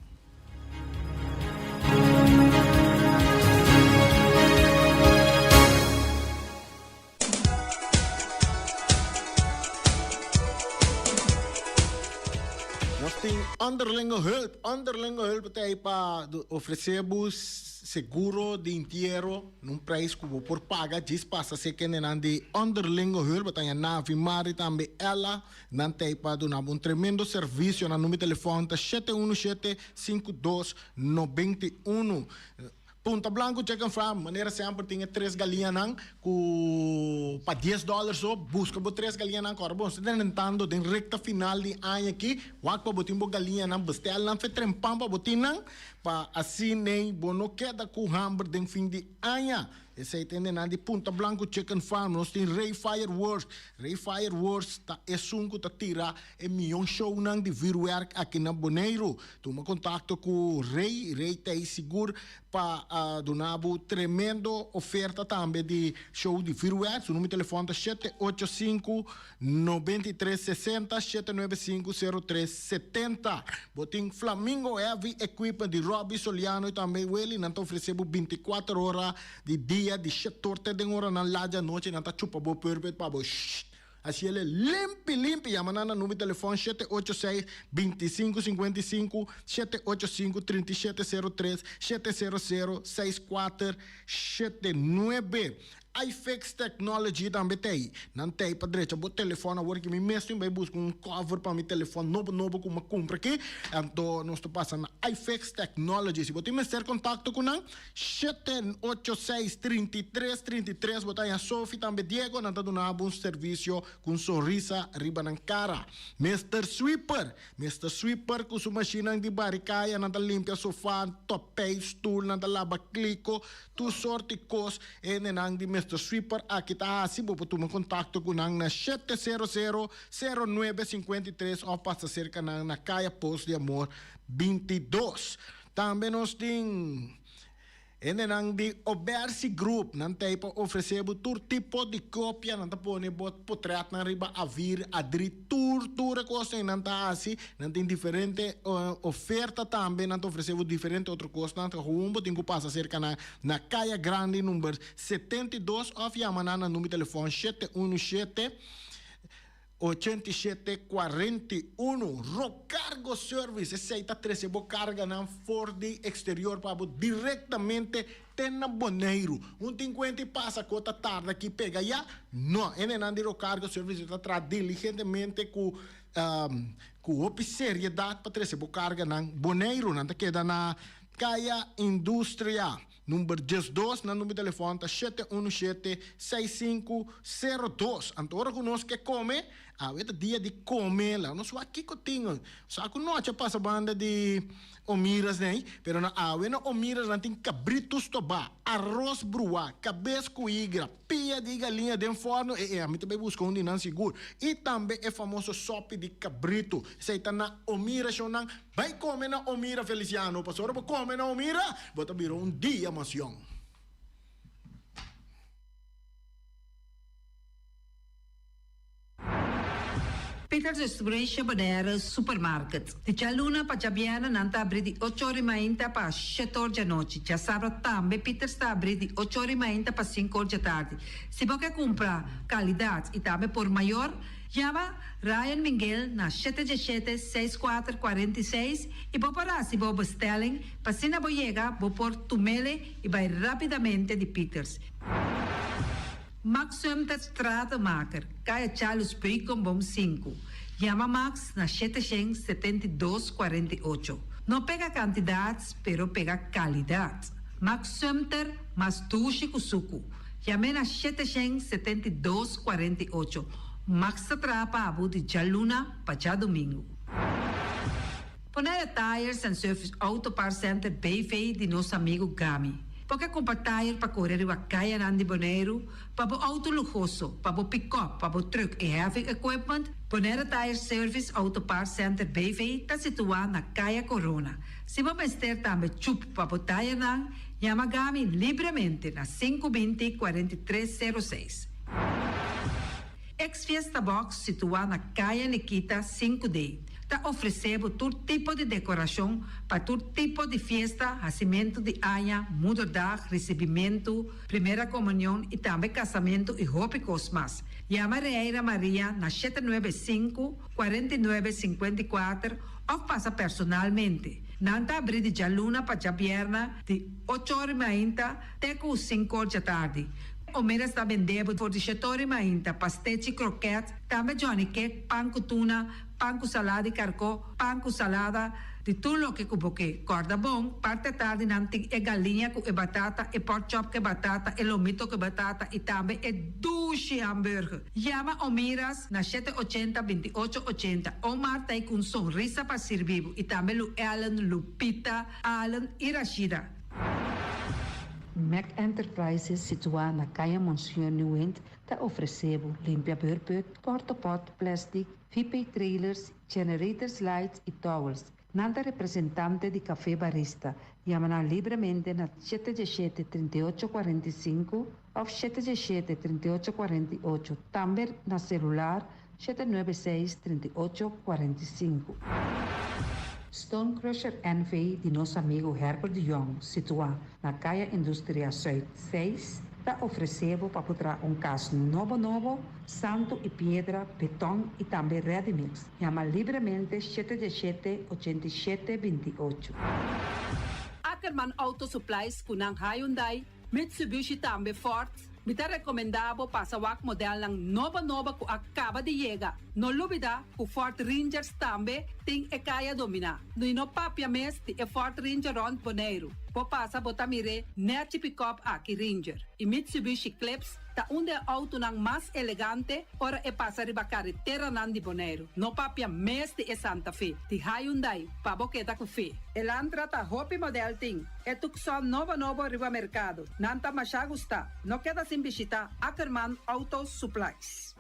Nos tin Onderlinge Hulp. Onderlinge Hulp ta ei pa ofresé bo seguro di intiero na un prijs ku bo por paga. Djis pasa si e kendenan di Onderlinge Hulp. Bo ta haña Navi, Mari, tambe Ella. Nan ta ei pa duna bo un tremendo servisio. Nan number di telefòn ta 717 52 91. Punta Blanco Chicken Farm, manera semper tin e tres galiñanan cu pa dies dollar so, busca bo tres galiñanan cu ora bo sta drentando den recta final di aña aki, wak pa bo tin bo galiñanan, bestel nan fe trempan pa bo tin nan, pa asiney bo no keda cu hamber den fin di aña. Esey ta hendenan di Punta Blanco Chicken Farm. Nos tin Rey Fireworks. Rey Fireworks ta esun cu ta tira e miyon shownan di vuurwerk aki na Boneiru. Tuma kontakto ku Rey, Rey ta ei sigur pa duna bo tremendo oferta tambe di show di vuurwerk. Su numero di telefòn ta shete ocho sinku, 93 60, 795, 03 70. Bo tin Flamingo Heavy Equipment di Robby Soliano i tambe Willy. Nan ta ofresé bo bintikuater ora di dia, di shetor te den oranan lat di anochi. Nan ta chupa bo purpet pa bo. Así el e limpi limpi. Yama nan na number di telefòn 786 25 55, 785 37 03, 700 64 79. iFix Technology tambe t'ei. Nan t'ei pa drecha bo telefòn. Awor ki mi mes tin bai buska un cover pa mi telefòn nobo nobo ku mi a kumpra aki. Anto nos ta pasa na iFix Technology. Si bo tin mester kontakto ku nan, 786 33 33 bo ta haña Sophie tambe Diego. Nan ta duna bo un servisio ku un sonrisa riba nan kara. Mister Sweeper. Mister Sweeper ku su mashinnan di bari kaya nan ta limpia sofa, topei, stul, nan ta laba kliko. Tur sorti kos e hendenan di Mister Sweeper aki ta hasi, bo por tuma kontakto ku nan na shete sero sero, sero nuebe 53 òf pasa serka nan na Kaya Pos di Amor 22. Tambe nos tin hendenan di Obersi Group, nan ta ei pa ofresé bo tur tipo di kopia, nan ta pone bo potretnan riba avir, adri, tur tur e kos ei nan ta hasi. Nan tin diferente oferta tambe, nan ta ofrece bo diferente otro cosnan, ta gewoon bo tin cu pasa cerca nan na Caya Grandi number 72 of yama nan na number telefon 717 87 41. Rocargo Service, esey ta trece bo carganan for di exterior pa bo directamente te na Boneiru. Un tin cuenta y pasa cu ta tarda aki pega ya? No, hendenan di Rocargo Service ta traha diligentemente cu Ku hopi seriedat pa trese bo karganan Boneiru. Nan ta keda na Kaya Industria number 12. Nan number di telefòn ta 717 6502. Anto ora ku nos ke kome, awe ta dia di kome. Laga nos wak kiko tin. Sa ku nochi a pasa banda di Omiras nei, pero na awe na Omiras nan tin kabritu stobá, aros bruá, kabes ku igra, Pia di galiña den forno, e e ami ta bay busca un di nan sigur. Y tambe e famoso sopi di cabrito. Esey ta na Omira shownan. Bay come na Omira Feliciano, pasobra bo come na Omira, bo ta bira un dia mas yong. Peters Distribution Bonaire Supermarket. Di djaluna pa djabièrnè nan ta abrí di ocho ora i mainta pa shete or djanochi. Djasabra tambe Peters ta abrí di ocho ora i mainta pa sinku or djatardi. Si bo ke kumpra kalidat i tambe por mayor, yama Ryan Minguel na shete djeshete, seis kuater, 46 i bo por hasi bo bestelling pa asina bo yega bo por tumele i bai rápidamente di Peters. Max Sumter Stratenmaker, Kaya Charles Beukenboom sinku. Yama Max na 772 48. No pega kantidat, pero pega kalidat. Max Sumter, mas dushi ku suku. Yam'é na 772 48. Max ta traha pa bo di djaluna pa djadumingu. Bonaire Tires and Service Auto Parts Center BV di nos amigu Gami. Bo ke kumpra tire pa kore riba kayanan di Boneiru, pa bo outo luhoso, pa bo pikòp, pa bo trùk i heavy equipment? Bonaire Tire Service Auto Parts Center BV ta situá na Kaya Corona. Si bo mester tambe chup pa bo taiernan, yama Gami libremente na 520 43 06. Ex Fiesta Box situá na Kaya Nikita 5D ta ofresé bo tur tipo di dekorashon pa tur tipo di fiesta, hasimentu di aña, moederdag, risibimentu, primera komunion i tambe kasamentu i hopi kos mas. Yama Reira Maria na 795, 49, 54 òf pasa personalmente. Nan ta abrí di djaluna pa djabièrna di ocho or i mainta te ku sinkor djatardi. Omeras ta bende bo for di shetor i mainta, pastechi, kroket, tambe Johnny cake, pan ku tuna, pan ku salada di karkó, pan ku salada, di tur loke ku bo ke. Kòrda bon, parti atardi nan tin e galiña ku e batata, e pork chop ku e batata, e lomito ku e batata i tambe e dushi hamburger. Yama Omiras na 780 28 80. Omar ta ei ku un sonrisa pa sirbi bo i tambe Lu Ellen, Lupita, Allen i Rashida. Mac Enterprises situá na Kaya Monseñor Nieuwind ta ofresé bo limpia beurput, portapot, plastic, VP trailers, generators lights i towels. Nan ta representante di Café Barista. Yama nan libremente na 717 38 45 òf 717 38 48, tambe na selular 796 38 45. Stone Crusher NV di nos amigu Herbert de Jong, situá na Kaya Industria Zuid 6, ta ofresé bo pa por traha un kas nobo nobo, santu i piedra, beton i tambe ready mix. Yama libremente 717 87 28. Ackerman Auto Supplies ku nan Hyundai, Mitsubishi tambe Ford. Mi ta rekomendá bo pasa wak modelnan nobo nobo ku a kaba di yega. No lubidá ku Ford Rangers tambe tin e kaya dominá. I no papia mes di e Ford Ranger rònt Boneiru. Bo pasa bo ta mir'é nèchi pikòp aki Ranger. I Mitsubishi Eclipse ta un di e outonan mas elegante ora e pasa riba kareteranan di Boneiru. No papia mes di e Santa Fe, di Hyundai, pa bo keda ku fe. Elantra ta hopi modèl tin. E Tucson nobo nobo riba merkado. Nan ta masha gustá. No keda sin bishitá Ackerman Auto Supplies.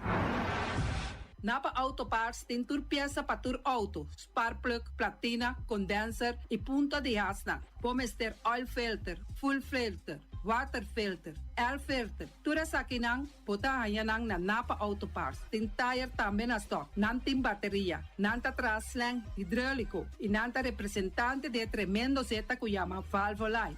Napa Auto Parts tin tur piesa pa tur outo, sparkplug, platina, condenser y punta di hasnan. Bo mester oil filter, fuel filter, water filter, air filter, tur esakinan bo ta haña nan na Napa Auto Parts. Tin tayer tambe na stock. Nan tin bateria. Nan ta traha slang hidrolico y nan ta representante di e tremendo zeta cu yama Valvoline.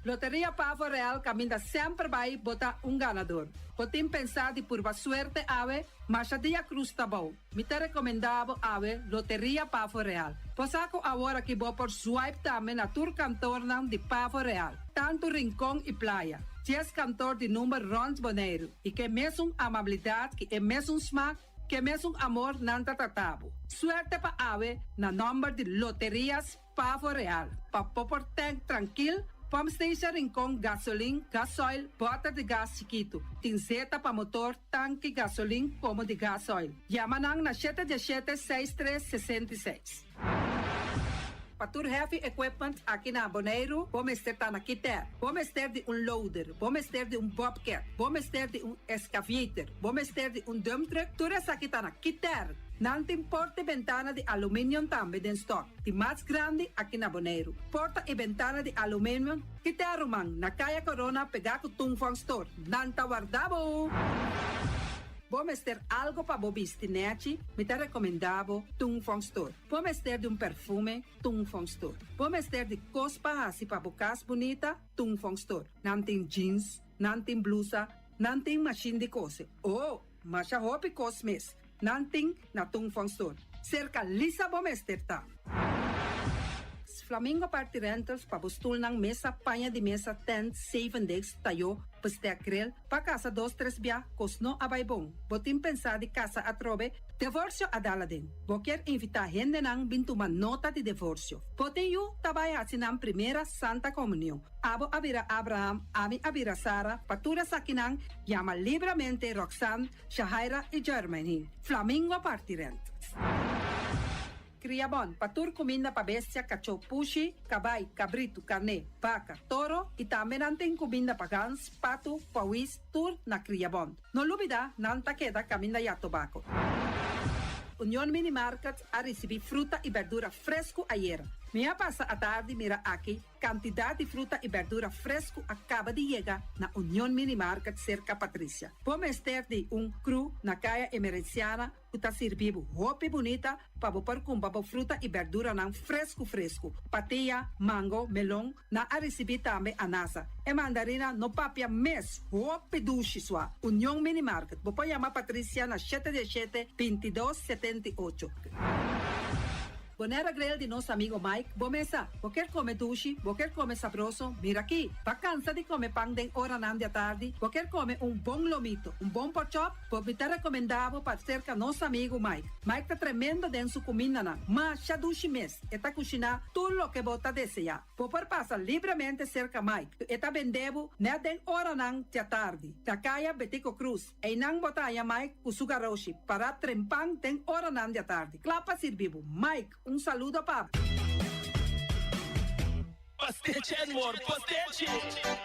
Loteria Pavo Real caminda semper bay bo ta un ganador. Bo tin pensa di purba suerte awe? Masha dia cruz ta bou. Mi ta recomenda bo awe Loteria Pavo Real. Bo sa cu awor aki bo por swipe tambe na tur kantoornan di Pavo Real, tanto Rincon y Playa. Dies kantoor di number rond Boneiru y ke mesun amabilidad ki e mesun smaak, ke mesun amor nan ta trata bo. Suerte pa awe na nomber di Loterias Pavo Real, pa bo por tank trankil, pump station Rincon, gasolin, gasoil, bòter di gas chikitu. Tin zeta pa motor, tanki gasolin komo di gasoil. Yama nan na shete diesshete seis tres 66. Pa tur heavy equipment aki na Boneiru, bo mester ta na Kiter. Bo mester di un loader, bo mester di un bobcat, bo mester di un excavator, bo mester di un dump truck, tur esaki ta na Kiter. Nan tin porta i bentana di aluminium tambe den stock. Di mas grandi aki na Boneiru. Porta i bentana di aluminium Kiter ruman, na Kaya Corona pegá ku Tung Fong Store. Nan ta warda bo! Bo mester algo pa bo bisti nèchi? Mi ta rekomendá bo Tung Fong Store. Bo mester di un perfume? Tung Fong Store. Bo mester di kos pa hasi pa bo kas bunita? Tung Fong Store. Nan tin jeans, nan tin blusa, nan tin mashin di kose. Oh, masha hopi kos mes. Nan tin na Tung Fong Store. Serka Lisa bo mester ta. Flamingo Party Rentals pa bo stulnan, mesa, paña di mesa, tent, zeven desk, tayó, bestek, grill, pa kasa dos tres bia, kos no a bai bon. Bo tin pensá di kasa atrobe? Divorsio a dal aden. Bo kier invitá hendenan bin tuma nota di divorsio. Bo tin yu ta bai hasi nan primera Santa Komunion. Abo a bira Abraham, ami a bira Sara, pa tur esakinan yama libramente Roxanne, Shahaira i Germany. Flamingo Party Rentals. Kriabon, pa tur kuminda pa bestia, kachó, pushi, kabai, kabritu, karné, baka, toro i tambe nan tin kuminda pa gans, patu, pawis, tur na Kriabon. No lubida, nan ta keda kaminda ya tobako. Union Mini Market a risibí fruta i berdura fresku ayera. Mi a pasa atardi mira aki Kantidat di fruta i bèrdura fresku a kaba di yega na Union Mini Market serka Patricia. Bo mester di un kru na Kaya Emerenciana ku ta sirbi bo hopi bunita pa bo por kumpra bo fruta i bèrduranan fresku fresku. Patia, mango, melon, nan a risibí tambe anasa. E mandarina no papia mes, hopi dushi sua. Union Mini Market, bo por yama Patricia na shete diesshete, 22, 78. Bonera Grill di nos amigo Mike, bo mesa. Bo kier come dushi, bo kier come sabroso, mira aki. Ba cansa di come pan den oranan di atardi, bo kier come un bon lomito, un bon porkchop, bo mi ta recomenda bo pa cerca nos amigo Mike. Mike ta tremendo den su cumindanan, masha dushi mes, e ta cushina tur loke bo ta desea. Bo por pasa libremente cerca Mike, e ta bende bo net den oranan di atardi, na caya Betico Croes. Einan bo ta haña Mike ku su garoshi pará trempan den oranan di atardi, kla pa sirbi bo. Mike, un saludo pa bo. Pastechi Edmore, pastechi!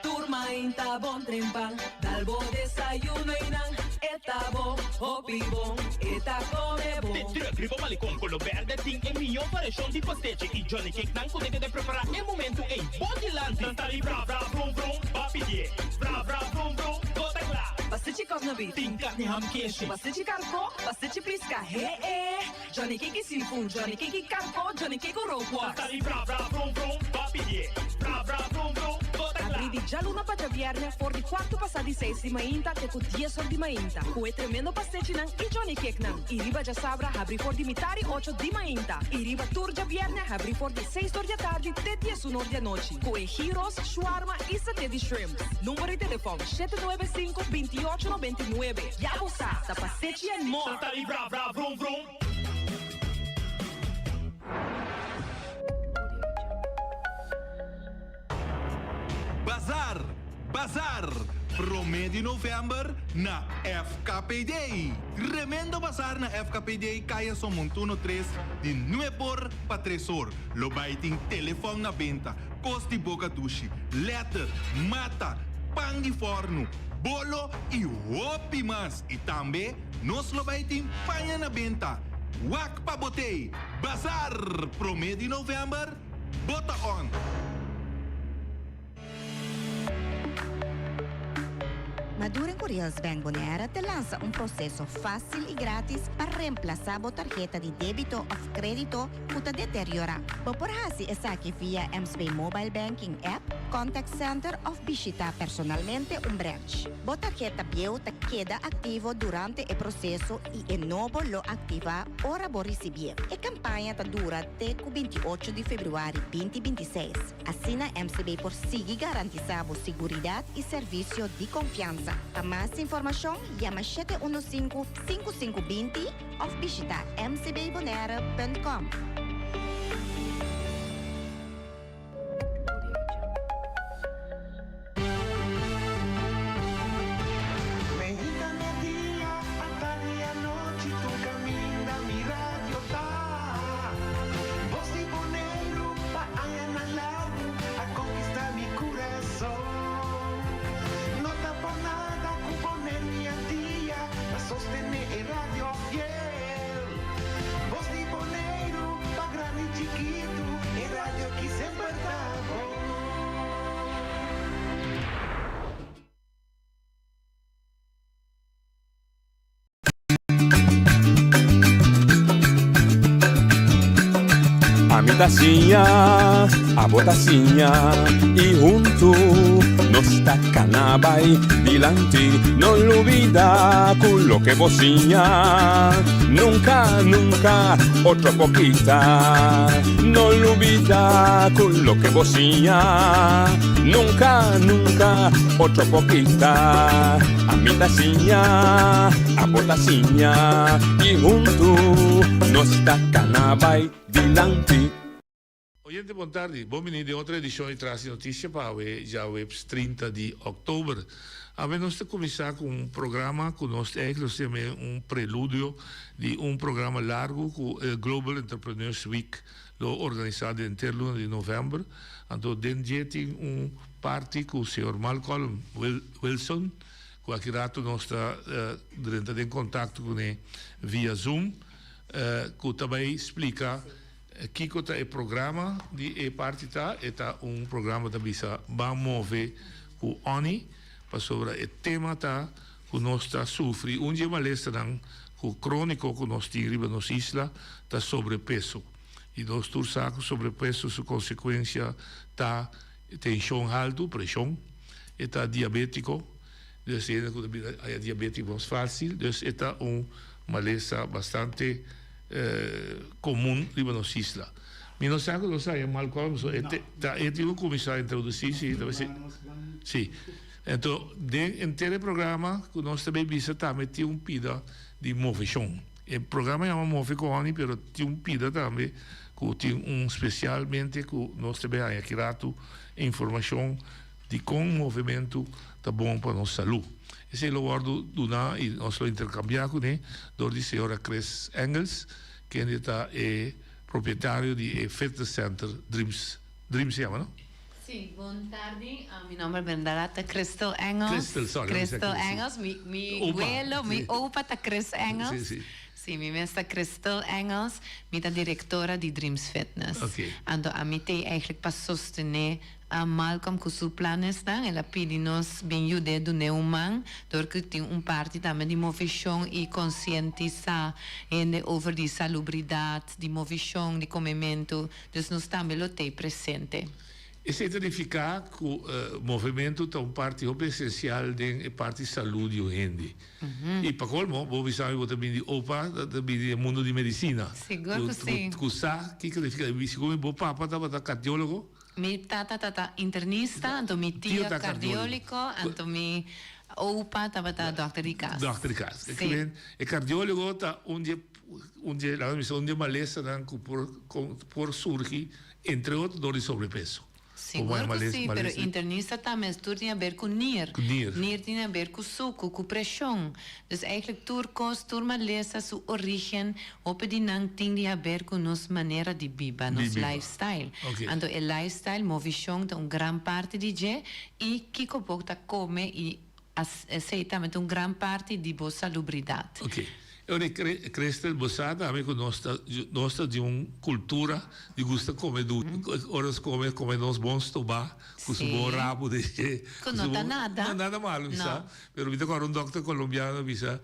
Tur mainta bon trempan, dal bo desayuno einan, e ta bo hopi bon, e ta come bon. De truck riba malecon colo berde tin e miyo variacion di pastechi y johnny cake nan cu den keda prepara e momento ey bo dilanti. Nan ta di bra bra brum brum, ba pidie bra bra brum brum, bo ta cla. Pastechi kòf na beef. Tin carni ham keshi. Pastechi karkó, pastechi pisca, he e. Johnny cake seafood, Johnny cake karkó, Johnny cake rookworst. Nan ta di bra bra brum brum, ba pidie bra bra brum brum, bo ta cla. di djaluna pa djabièrnè for di kuartu pasá di seis di mainta te ku dies or di mainta, ku e tremendo pastechinan i Johnny Cakenan. I riba djasabra habri for di mitari ocho di mainta i riba tur djabièrnè habri for di seis or di atardi te diesun or di anochi, ku e gyros, shawarma i saté di shrimps. Number di telefòn, 795 28 99. Ya bo sa, ta Pastechi and More! Santa di vra vra vrum vrum. Bazar! Bazar! Prome di november na FKPD! Tremendo bazar na FKPD Kaya Somontuno tres di nueb or pa tres or. Lo bai tin telefon na benta, kos di boka dushi, letter, mata, pan di fornu, bolo i hopi mas. I tambe nos lo bai tin paña na benta. Wak pa bo tei! Bazar! Prome di november, bo ta on! Maduren ku Rails Bank Bonaire ta lansa un proseso fásil i grátis pa remplasá bo tarheta di débito òf krédito ku ta deteriorá. Bo por hasi esaki via MSB Mobile Banking app, contact center òf bishitá personalmente un branch. Bo tarheta bieu ta keda aktivo durante e proseso i e nobo lo aktivá ora bo risibié. E kampaña ta dura te ku 28 di febrüari 2026. Asina MCB por sigui garantisá bo siguridat i servisio di konfiansa. Pa mas informashon yama 715 5520 òf bishitá mcbbonaire.com. Meinta, media, atardi i anochi tur kaminda mi radio ta. Bos di Boneiru pa añanan largu a konkistá mi kurason. No ta por nada ku Boneiru i Antia ta sostené e radio fiel. Bos di Boneiru pa grandi i chikitu e radio aki semper ta bon. Ami ta siña, abo ta siña i huntu nos ta kana bai dilanti. No lubida ku loke bo siña nunka, nunka otro por kita. No lubida ku loke bo siña nunka, nunka otro por kita. Ami ta siña, abo ta siña i huntu nos ta kana bai dilanti. Oyente bon tardi, bon bini den otro edicion di Tras di Noticia pa awe djaweps 30 di october. Awe nos ta cuminsa cu un programa cu nos eigenlijk nos ta yama un preludio di un programa largo cu e Global Entrepreneurs Week lo organisa den henter luna di november. Anto den dje tin un parti cu señor Malcolm Wilson cu aki rato nos ta drenta den contacto cune via Zoom cu ta bay splica Kiko ta e programa di e parti ta? E ta un programa ta bisa ban move ku Onnie pasobra e tema ta ku nos ta sufri un di e malestanan ku kroniko ku nos tin riba nos isla ta sobrepeso i nos tur sa ku sobrepeso su konsekuensia ta tenshon haltu, preshon, e ta diabetiko, dus e hende ku ta bira haya diabetiko mas fasil, dus e ta un malesa bastante. Komun riba nos isla. Mi no sa ku nos a haya Malcolm, so e ta e tin ku kuminsá introdusí si ta si. Si. Anto den henter e programa ku nos ta bay bisa tambe tin un pida di moveshon. E programa yama Move ku Honey pero tin un pida tambe ku tin un spesialmente ku nos ta bay haya aki ratu informashon di kon movementu ta bon pa nos salú. Esei lo wòrdu duná i nos lo interkambiá kuné dor di señora Chris Engels, kende ta e propietario di e fitness center Dreams, Dreams se yama, no? Sí, bon tardi. Mi nomber berdad ta Crystal Engels. Crystal, sorry, mi Crystal Engels. Mi, mi welo, mi opa ta Chris Engels. Sí, sí. Sí, mi mes ta Crystal Engels. Mi ta directora di Dreams Fitness. Oké. Anto ami t'ei eigenlijk pa sostené A Malcolm ku su planesnan, el a pidi nos bin yud'é dun'é un man, dor ku tin un parti tambe di movishon i konsientisá hende over di salubridat, di movishon, di komementu, dus nos tambe lo t'ei presente. Esei ta nifiká ku movementu ta un parti hopi esensial den e parti salú di un hende. I pa kolmo, bo bisa mi bo ta bini di opa, ta bini di e mundu di medisina. Sigur ku si. Ku sa kiko ta nifiká. Sigur mi bo papa tabata kardiólogo. Mi tata tata internista, anto mi tio kardiólogo, anto mi opa tabata dòkter di kas. Dòkter di kas. Si. E kardiólogo ta un di e, un di e, laga mi bisa, un di e malesanan ku por por surgi Entre otro dor di sobrepeso. Sigur ku si, pero internista tambe tur tin haber ku nir. Nir tin haber ku suku, ku preshon. Dus eigenlijk tur kos, tur malesa su origen, hopi di nan tin di haber ku nos manera di biba, nos lifestyle. Anto e lifestyle, movishon ta un gran parti di dje i kiko bo ta kome i Esey tambe ta un gran parti di bo salubridat. Ok. E ora e Christel, bo sa tambe cu nos ta, nos ta di un cultura di gusta come dushi. Ora nos come, come nos bon stoba cu su bon rabo de dje. Cu no ta nada. No nada malo, mi sa. Pero mi ta acorda un dokter colombiano a bisa,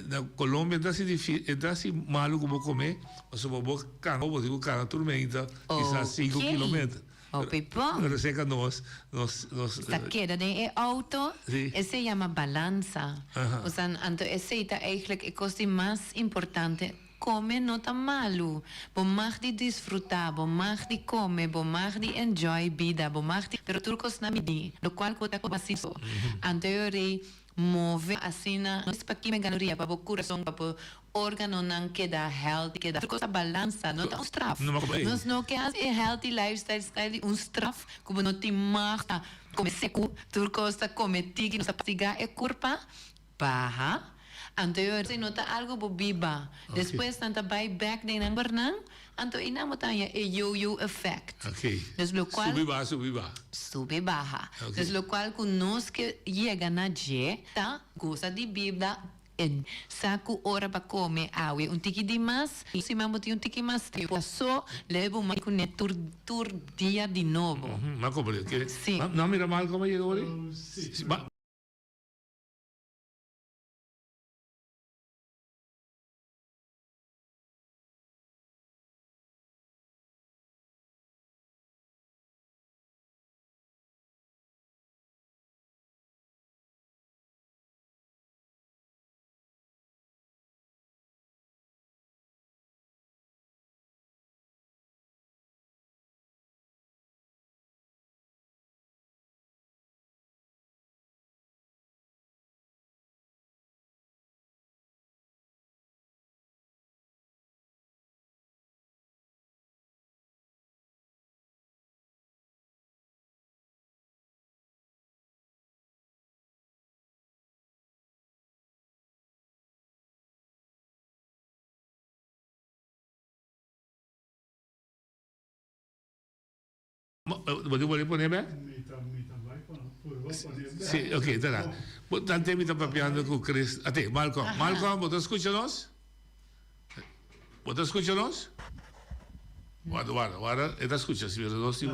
na Colombia no ta asi e ta asi malo cu bo come, pasobra bo cana, bo tin cu cana tur meinta, kisas cinco kilometer. Hopi bon. Pero seca nos, nos, nos. Ta keda den e auto, esey yama balansa. Osa, anto esey ta eigenlijk e cos di mas importante. Come no ta malu. Bo mag di disfruta, bo mag di come, bo mag di enjoy bida, bo mag di, pero tur cos na midi, locual cu bo ta come asina so. Anto e ora Move asina no es pa kima galoria pa bo kurason pa bo organonan keda healthy keda tur kos ta balansa no ta un straf nos no ke hasi e healthy lifestyle style di un straf ku bo no tin mag ta kome seku tur kos ta kome tiki nos ta pastiga e kurpa baha anto e ora no ta algo bo biba despues nan ta bai bek den nan nan Anto einan bo ta haña e yo-yo effect. Ok. Dus locual. Subi baha, subi baha. Subi baha. Ok. Dus locual cu nos ke yega na dje ta gosa di bida en sa cu ora pa come awe un tiki di mas, siman bo tin un tiki mas tempo so lebe bo mai cune tur tur dia di nobo. M'a comprende. Si. No a mira mal como a yega ora? Si. Bo tin por pone bek? Si, ok, ta na. Bo tante mi ta papiando ku Chris. Ate, Malcolm. Malcolm, bo ta skucha nos? Bo ta skucha nos? Warda, warda, warda. E ta skucha, si pero nos tin.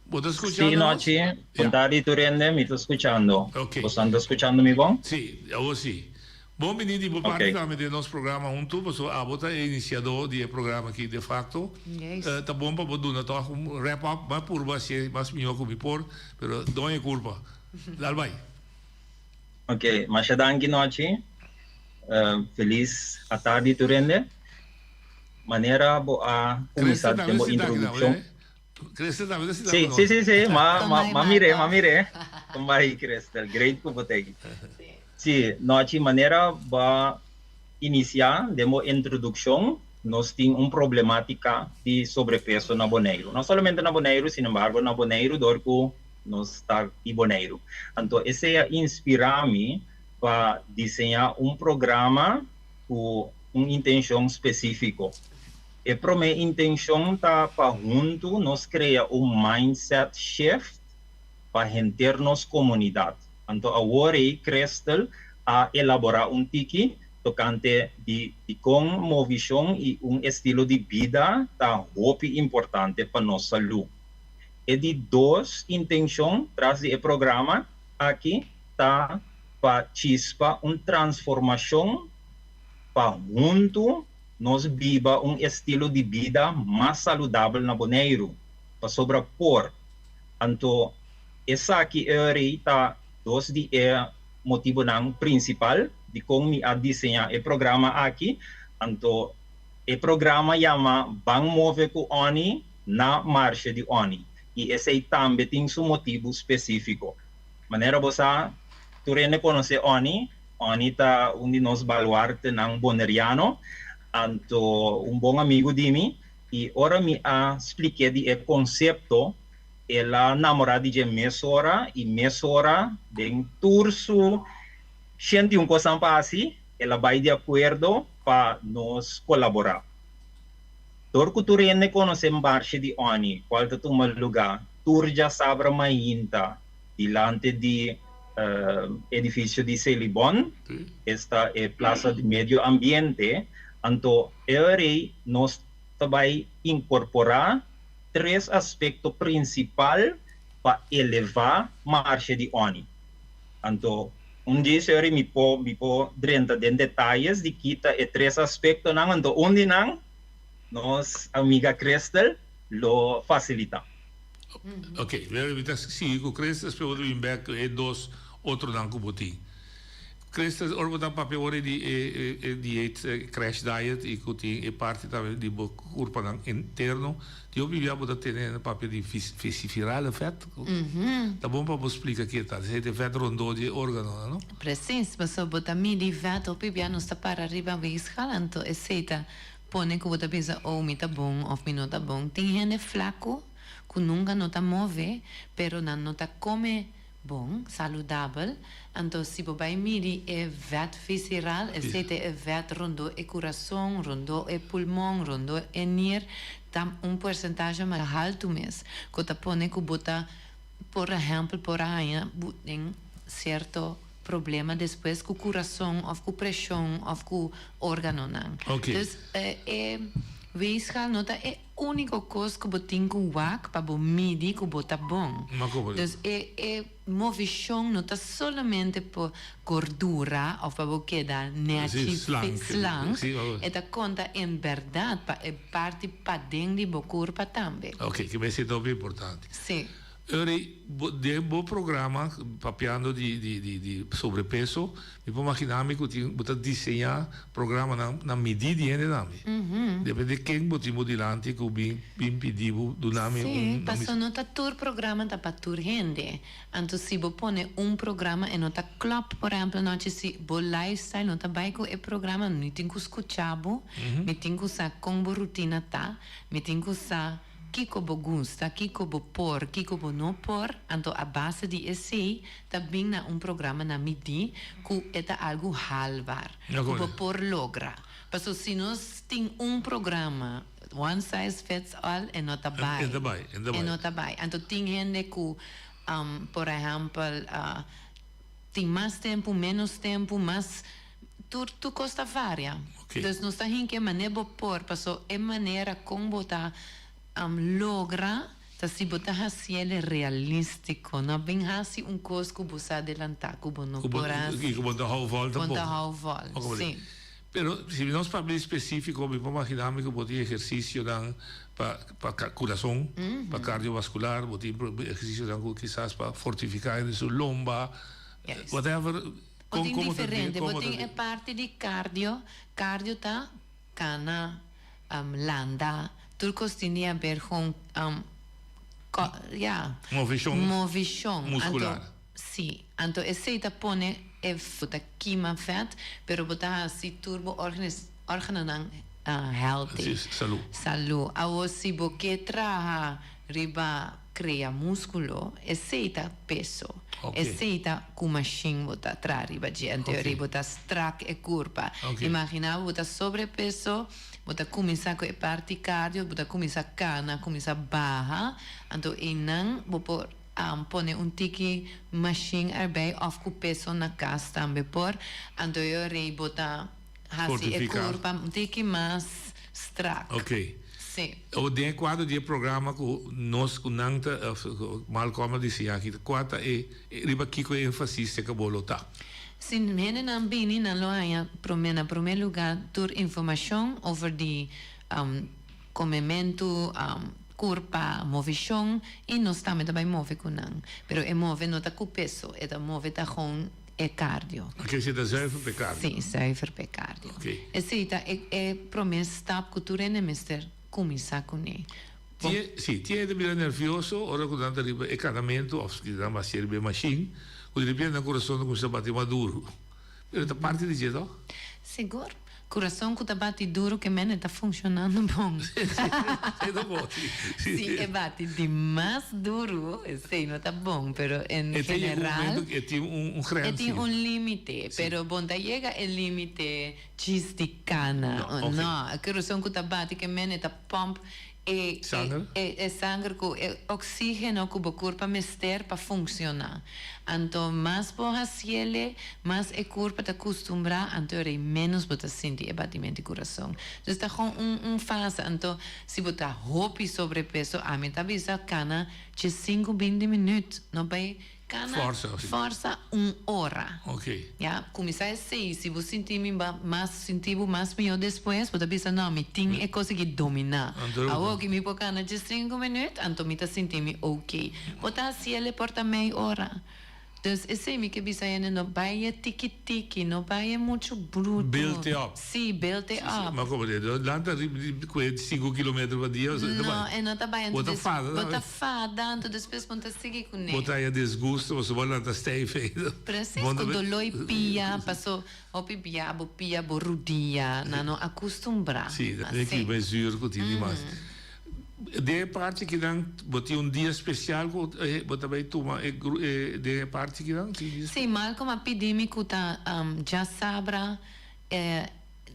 Bo ta Sí, skuchando nos? Nochi. Bon tardi tur hende, mi ta skuchando. Ok. Bosan ta skuchando mi bon? Sí, awor sí. Bon bini di bo parti tambe den nos programa huntu, pasobra abo ta e inisiadó di e programa aki de facto. Ta bon pa bo duna tòg un wrap up, m'a purba hasié mas mihó ku mi por, pero doña e kulpa. Dal bai. Ok, masha danki Nochi. Felis atardi tur hende. Manera bo a kuminsá den bo introdukshon. Christel tambe ta sinta Sí, ku sí, nos. sí, sí. Ma, ma, Kombai ma mir'é, ma Malcolm. mir'é. Kombai Christel, great ku bo ta ei. Sí, Nochi, manera bo a inisiá den bo introdukshon, nos tin un problemátika di sobrepeso na Boneiru. No solamente na Boneiru, sin embargo na Boneiru dor ku nos ta di Boneiru. Anto esei a inspirá mi pa diseñá un programa ku un intenshon spesífiko. E promé intenshon ta pa huntu nos krea un mindset shift pa henter nos komunidat. Anto awor ei Christel a elaborá un tiki tokante di dikon movishon i un estilo di bida ta hopi importante pa nos salú. E di dos intenshon tras di e programa aki ta pa chispa un transformashon pa huntu nos biba un estilo di bida mas saludabel na Boneiru, pasobra por. Anto esaki e ta dos di e motibonan prinsipal dikon mi a diseñá e programa aki. Anto e programa yama Ban Move ku Oni na Marshe di Oni i esei tambe tin su motibu spesífiko. Manera bo sa, tur hende konosé Oni. Oni ta un di nos baluartenan boneriano, anto un bon amigu di mi. I ora mi a splik'é di e konsepto, el a namorá di dje mesora i mesora den tur su 101 kosnan pa hasi, el a bai di akuerdo pa nos kolaborá. Dor ku tur hende konosé Marshe di Oni, kual ta tuma lugá tur djasabra mainta dilanti di edifisio di Selibon, esta e Plaza di Medio Ambiente, anto e ora ei nos ta bai inkorporá tres aspekto prinsipal pa elevá Marshe di Oni. Anto un di esei ora ei mi por mi por drenta den detayes di kita e tres aspektonan, anto un di nan nos amiga Christel lo fasilitá. Ok, mi ta sigui ku Christel, despues bo ta bin bek ku e dos otronan ku bo tin. Christel, ora bo ta papia ora di e dieet, e crash diet i ku tin e parti tambe di bo kurpanan interno, tin hopi bia bo ta tene na papia di viscerale vet. Ta bon pa bo splika ke ta. Esei ta e vet rondó di e organonan, no? Precies, pasobra bo ta midi vet hopi bia nos ta para riba weegschaal, anto esei ta Pone ku bo ta pensa, Oh, mi ta bon òf mi no ta bon. Tin hende flaku ku nunka no ta move, pero nan no ta kome bon, saludabel. Anto si bo bai midi e vèt viseral, esei ta e vèt rondó e kurason, rondó e pulmon, rondó e nier, ta un porsentahe mas haltu mes, ku ta pone ku bo ta, por ehèmpel, por a haña bo den sierto. Problema despues ku kurason òf ku preshon òf ku órganonan. Dus e weegschaal no ta e úniko kos ku bo tin ku wak pa bo midi ku bo ta bon. Dus e e movishon no ta solamente pa gordura òf pa bo keda nèchi slank, e ta konta en bèrdat pa e parti paden di bo kurpa tambe. Oke, ke mester ta hopi importante. Sí. Uri, bo den bo programa papiando di di di di sobrepeso, mi por magina mi ku tin bo ta diseñá programanan na midí di hende tambe. Depende ken bo tin bo dilanti ku bin bin pidi bo duna mi Sí, un paso no ta tur programa ta pa tur hende. Anto si bo pone un programa e no ta klòp, por ehèmpel nochi si bo lifestyle no ta bai ku e programa, mi tin ku skucha bo, mi tin ku sa kon bo rutina ta, mi tin ku sa. Kiko bo gusta, kiko bo por, kiko bo no por, anto a base di esei ta bin na un programa na midí ku e ta algu haalbaar, ku bo por logra. Paso si nos tin un programa, one size fits all, e no ta bai. E no ta bai. Anto tin hende ku, por ehèmpel, tin mas tempu, ménos tempu, mas. Tur tur kos ta varia. Dus nos ta hinka e manera bo por, paso e manera kon bo ta logra ta si bo ta hasiel realístiko. No bin hasi un kos ku bo sa adelantá ku bo no por hasi. I ku bo ta hou vòl tampoko. Bo ta hou vòl, si. Pero si nos papia di spesífiko mi por magina mi ku bo tin ehersisionan pa pa kurason, pa kardiovaskular, bo tin ehersisionan ku kisas pa fortifiká hende su lomba, whatever. Bo tin diferente, bo tin e parti di cardio, cardio ta cana, landa, tur cos tin di haber con ya, movishon, muscular. Anto si, anto esey ta pone e bo ta kima vet, pero bo ta haci tur bo organonan healthy, salu. Salu. Awo si bo ke traha riba Crea musculo, esey ta peso. Esey ta cu machine bo ta traha riba dje. En teoria bo ta strak e curpa. Imagina bo bo ta sobrepeso, bo ta cuminsa cu e parti cardio, bo ta cuminsa cana, cuminsa baha, anto eynan bo por pone un tiki machine erbij of cu peso na cas tambe por. Anto e ora ey bo ta haci e curpa un tiki mas strak. Sí. O den e kuadro di e programa ku nos ku nan ta ku Malcolm a diseñá aki, kua ta e riba kiko e énfasis te ku bo lo ta? Si hendenan bini nan lo haña promé na promé lugá tur informashon over di komementu. Kurpa, movishon i nos tambe ta bai move ku nan. Pero e move no ta ku peso, e ta move ta gewoon e cardio. Oké, si ta zuiver p'e cardio. Si, zuiver p'e cardio. Oké. Esei ta e e promé stap ku tur hende mester kuminsá kuné. Tin e, si, tin hende bira nervioso ora ku nan ta riba e kanamentu òf si nan basié riba e mashin, ku di repente nan kurason ta kuminsá bati mas duru. Pero ta parti di dje, tòg? Sigur. Kurason ku ta bati duru ke mene ta funshonando bon. Esei ta bon, si. Si e bati dimas duru, esei no ta bon, pero en E ta yega un general. momento ku e tin un grens. E tin un límite, pero bon ta yega e límite djis di kana. No, oké. No, e kurason ku ta bati ke mene ta pòmp e Sanger? e e sanger ku e oxígeno ku bo kurpa mester pa funshoná. Anto mas bo hasiele, mas e kurpa ta kustumbrá, anto e rei ménos bo ta sinti e batimento di kurason. Dus ta gewoon un un fase. Anto si bo ta hopi sobrepeso, ami ta bisa kana dje sinku binti minüt, no bai Kana Forsa, si. forsa un ora. Ok. Ya, kuminsá esei, si bo sinti mi ba mas sinti bo mas mihó despues, bo ta bisa no, mi tin e kos aki dominá. Anto bo Awor ki mi por kana dje sinku minüt, anto mi ta sinti mi ok. Bo ta hasiel e por ta mei ora. Dus esei mi ke bisa hende, no bai e tiki tiki, no bai e muchu bruto. Build it up. Si, build it Si, si. up. Ma komo di, lanta riba di kue sinku kilometer pa dia, ta No, bai. e no ta bai, anto Bo ta des fada bo ta tambe. fada, anto despues bo no ta sigui kuné. Bo ta haya disgusto pasobra bo lanta stijf ei. Precies, Bo no ku ta doló i pia, paso hopi bia bo pia, bo rudia, nan no akustumbrá. Si, den ki mesur ku tin di mas. Den e parti kinan bo tin un dia spesial ku bo ta bai tuma e den e parti kinan? Si, Malcolm a pidi mi ku ta djasabra e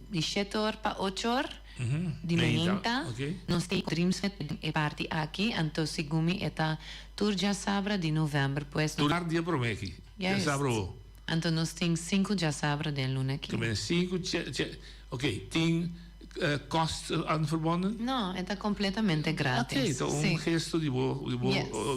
di shete or pa ocho or di mainta nos tin Dreams Fit den e parti aki, anto segun mi e ta tur djasabra di november pues. Tur dia prome aki, djasabra bo. Anto nos tin sinku djasabra den luna aki. Te men sinku ok, tin kost aan verbonden? No, e ta kompletamente gratis. Ok, ta un gesto di bo di bo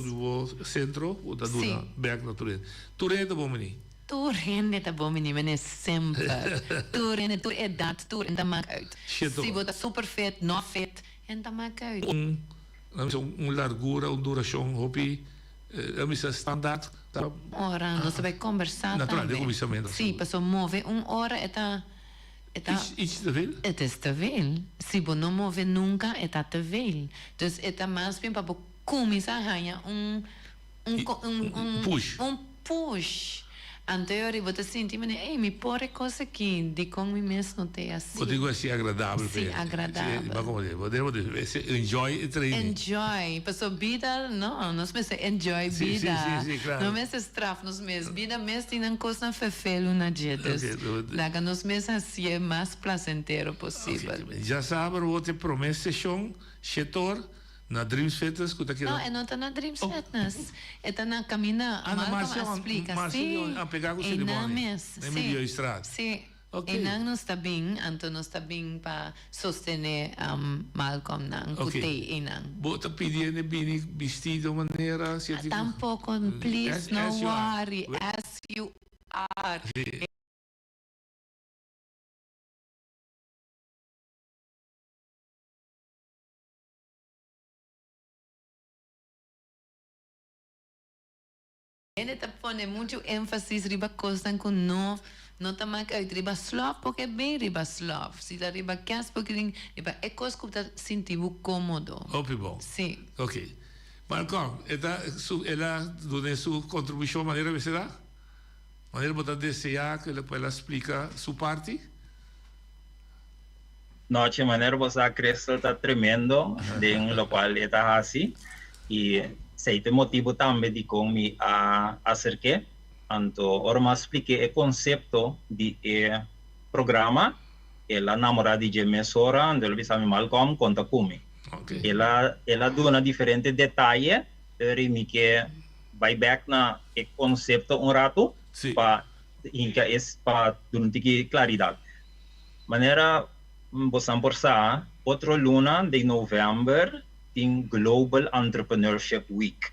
di bo sentro ku ta duna bek na tur hende. Tur hende ta bon bini? Tur hende ta bon bini mene semper. Tur hende, tur edat, tur hende ta mak uit. Si bo ta super fit, no fit, hende ta mak uit. Un, nan bisa un largura, un durashon hopi, nan bisa standaard. Ora, nos ta bai kombersá tambe. Natural, den kuminsamentu. Si, pasobra move un ora e ta, e ta. Iets te veel? Het is te veel. Si bo no move nunka, e ta te veel. Dus e ta mas bien pa bo kuminsá haña un. Un un un push. Un push. Anto e ora bo ta sinti manera, ey, mi por e kos aki, dikon mi mes no ta e asi? Bo tin ku hasi agradabel Sí, agradabel. Bo komo di, bo debe di enjoy e training. Enjoy, pasobra bida, no, nos mester enjoy Sí, sí, bida. sí, sí, klaro. No mester straf nos mes. Bida mes tin nan kosnan ferfelu na dje, dus laga nos mes hasié mas plasentero posibel. Djasabra bo ta e promé seshon, shetor. Na Dreams Fitness ku ta keda. No, e no ta na Dreams Fitness. E ta na kaminda Ah, na Malcolm Marcia a splika. Marcia Sí, Leon, ah, pegá ku einan Cerimony. mes. Na Sí, Emiliostraat. sí. Ok. Einan nos ta bin, anto nos ta bin pa sostené Malcolm nan ku Ok. t'ei einan. Bo ta pidi hende bini bistí di un manera cierto? Tampoco, please, As, no as you are. worry, as you are. Sí. Hende ta pone muchu énfasis riba kosnan ku no no ta mak uit. Riba slòf por ke bin riba slòf. Si ta riba kès por ke bin riba e kos ku ta sinti bo kómodo. Hopi bon. Sí. Ok. Malcolm, e ta su el a duna su kontribushon manera mester a? Manera bo ta deseá ku el a splika su parti? Nochi manera bo sa Crystal ta tremendo den locual e ta haci y esey ta e motibo tambe dicon mi a acerke. Anto ora mi a splique e concepto di e programa el a namora di dje mesora anto el a bisa mi Malcolm conta cu mi. El a el a duna diferente detaye pero mi ke bay bek na e concepto un rato pa hinca es pa duna un tiki claridad. Manera bosan por sa, otro luna den novèmber tin Global Entrepreneurship Week.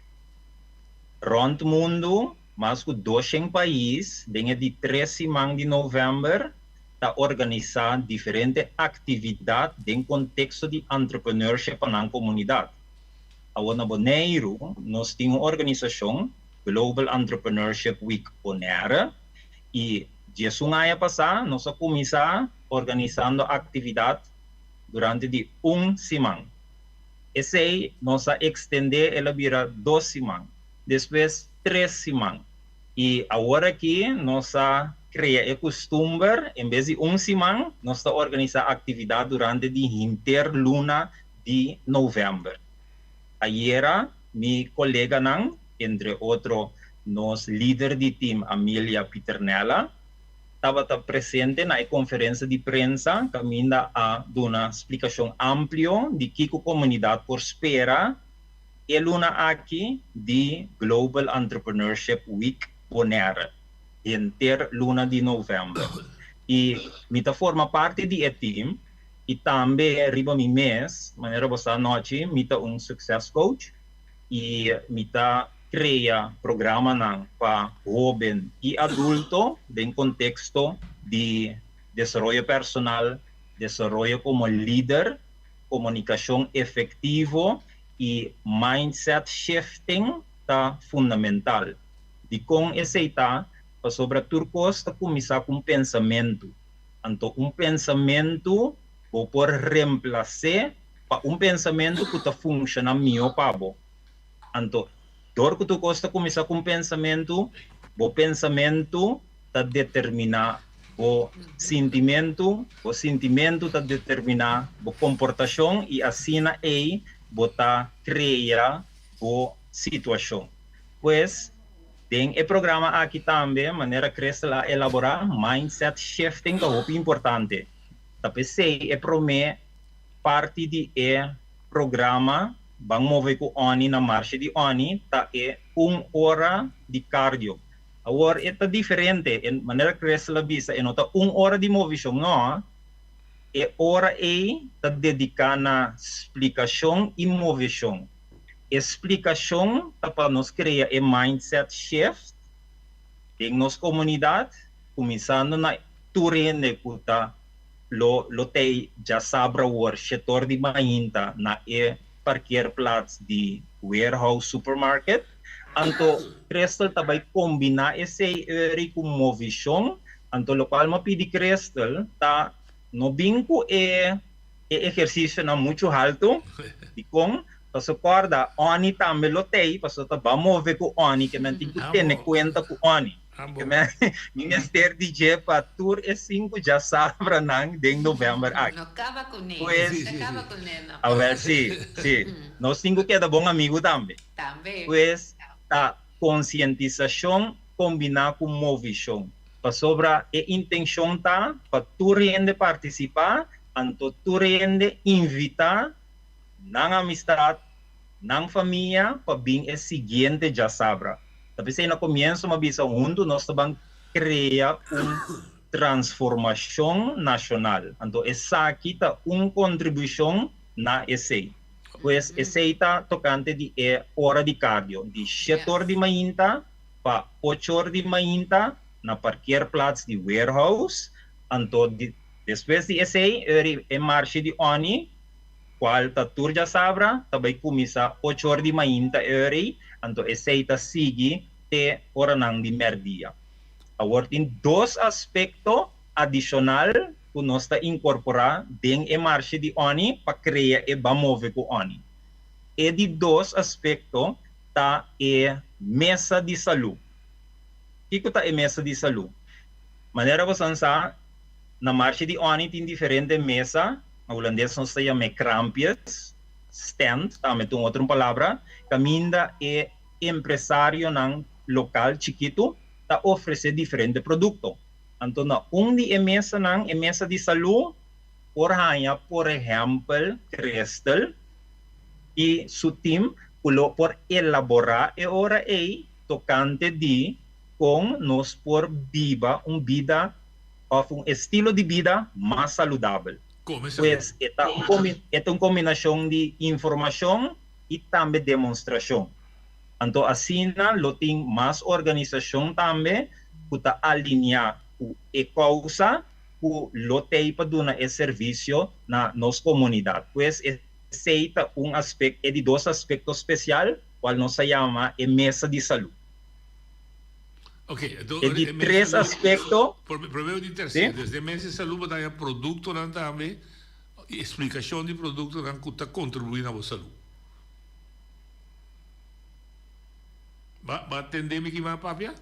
Rònt mundu, mas ku doshen pais den e di tres siman di novèmber ta organisá diferente aktividat den konteksto di entrepreneurship pa nan komunidat. Awor na Boneiru nos tin un organisashon, Global Entrepreneurship Week Bonaire, i diesun aña pasá nos a kuminsá organisando aktividat durante di un siman. Esei nos a ekstendé, el a bira dos siman, despues tres siman. I awor aki nos a krea e kustumber, en bes di un siman, nos ta organisá aktividat durante di henter luna di novèmber. Ayera mi koleganan, entre otro nos lider di tim Amelia Pieternella, tabata presente na e konferensia di prensa kaminda a duna splikashon amplio di kiko komunidat por spera e luna aki di Global Entrepreneurship Week Bonaire, henter luna di novèmber. I mi ta forma parti di e tim. I tambe riba mi mes, manera bo sa anochi, mi ta un success coach i mi ta krea programanan pa hoben i adulto den konteksto di desaroyo personal, desaroyo komo lider, komunikashon efektivo i mindset shifting ta fundamental. Dikon esei ta? Pasobra tur kos ta kuminsá ku un pensamentu. Anto un pensamentu bo por remplas'é pa un pensamentu ku ta funshoná mihó pa bo. Anto, dor ku tur kos ta kuminsá ku un pensamentu, bo pensamentu ta determiná bo sintimentu, bo sintimentu ta determiná bo komportashon i asina ei bo ta krea bo situashon. Pues, Den e programa aki tambe, manera Crystal a elaborá, mindset shifting ta hopi importante. Ta p'esei e promé parti di e programa Ban Move ku Oni na Marshe di Oni ta e un ora di cardio. Awor e ta diferente, e manera Crystal a bisa e no ta un ora di movishon no, e ora ei ta dediká na splikashon i movishon. E splikashon ta pa nos krea e mindset shift den nos komunidat, kuminsando na tur hende ku ta lo lo tei djasabra awor shetor di mainta na e parkeerplaats di Warehouse Supermarket. Anto Crystal ta bai kombiná esei eri ku movishon, anto lokual mi a pidi Crystal ta no bin ku e E ehersisionan muchu haltu, dikon? Paso kòrda, Oni tambe lo tei, paso ta ban move ku Oni, ke men tin ku tene kuenta ku Oni. Ke men mi mester di dje pa tur e sinku djasabranan den novèmber aki. No kaba kuné, Pues, no kaba kuné no. Awèl si, si. Nos tin ku keda bon amigu tambe. Tambe. Pues, ta konsientisashon kombiná ku movishon. Pasobra e intenshon ta pa tur hende partisipá, anto tur hende invitá nan amistat, nan famia pa bin e siguiente djasabra. Ta p'esei na komienso mi a bisa huntu nos ta ban krea un transformashon nashonal. Anto esaki ta un kontribushon na esei. Pues esei ta tokante di e ora di kardio, di shet'or di mainta pa och'or di mainta na parkeerplaats di Warehouse, anto di despues di esei eri e marshe di Oni, cual ta tur djasabra, ta bay cuminsa och'or di mainta eri, anto esei ta sigui te oranan di merdia. Awor tin dos aspecto adicional cu nos ta incorpora den e marshe di Oni pa crea e Ban Move cu Oni. E di dos aspecto ta e mesa di salú. Kiko ta e mesa di salú? Manera bosan sa, na Marshe di Oni tin diferente mesa, na hulandes nos ta yam'é kraampjes, stand tambe ta un otro palabra, kaminda e empresarionan lokal chikitu ta ofresé diferente produkto. Anto na un di e mesanan, e mesa di salú, por haña por ehèmpel Christel i su tim ku lo por elaborá e ora ei tokante di kon nos por biba un bida òf un estilo di bida mas saludabel. Pues e ta e ta un kombinashon di informashon i tambe demonstrashon. Anto asina lo tin mas organisashon tambe ku ta alineá ku e kousa ku lo tei pa duna e servisio na nos komunidat. Pues e. Esei ta un aspek e di dos aspekto spesial kual nos a yama e mesa di salú. Ok, E di tres aspekto. Promé di terser, dus den mesa di salú bo ta haña produktonan tambe i eksplikashon di produktonan ku ta kontribuí na bo salú. Ba ba tende mi ki mi a papia?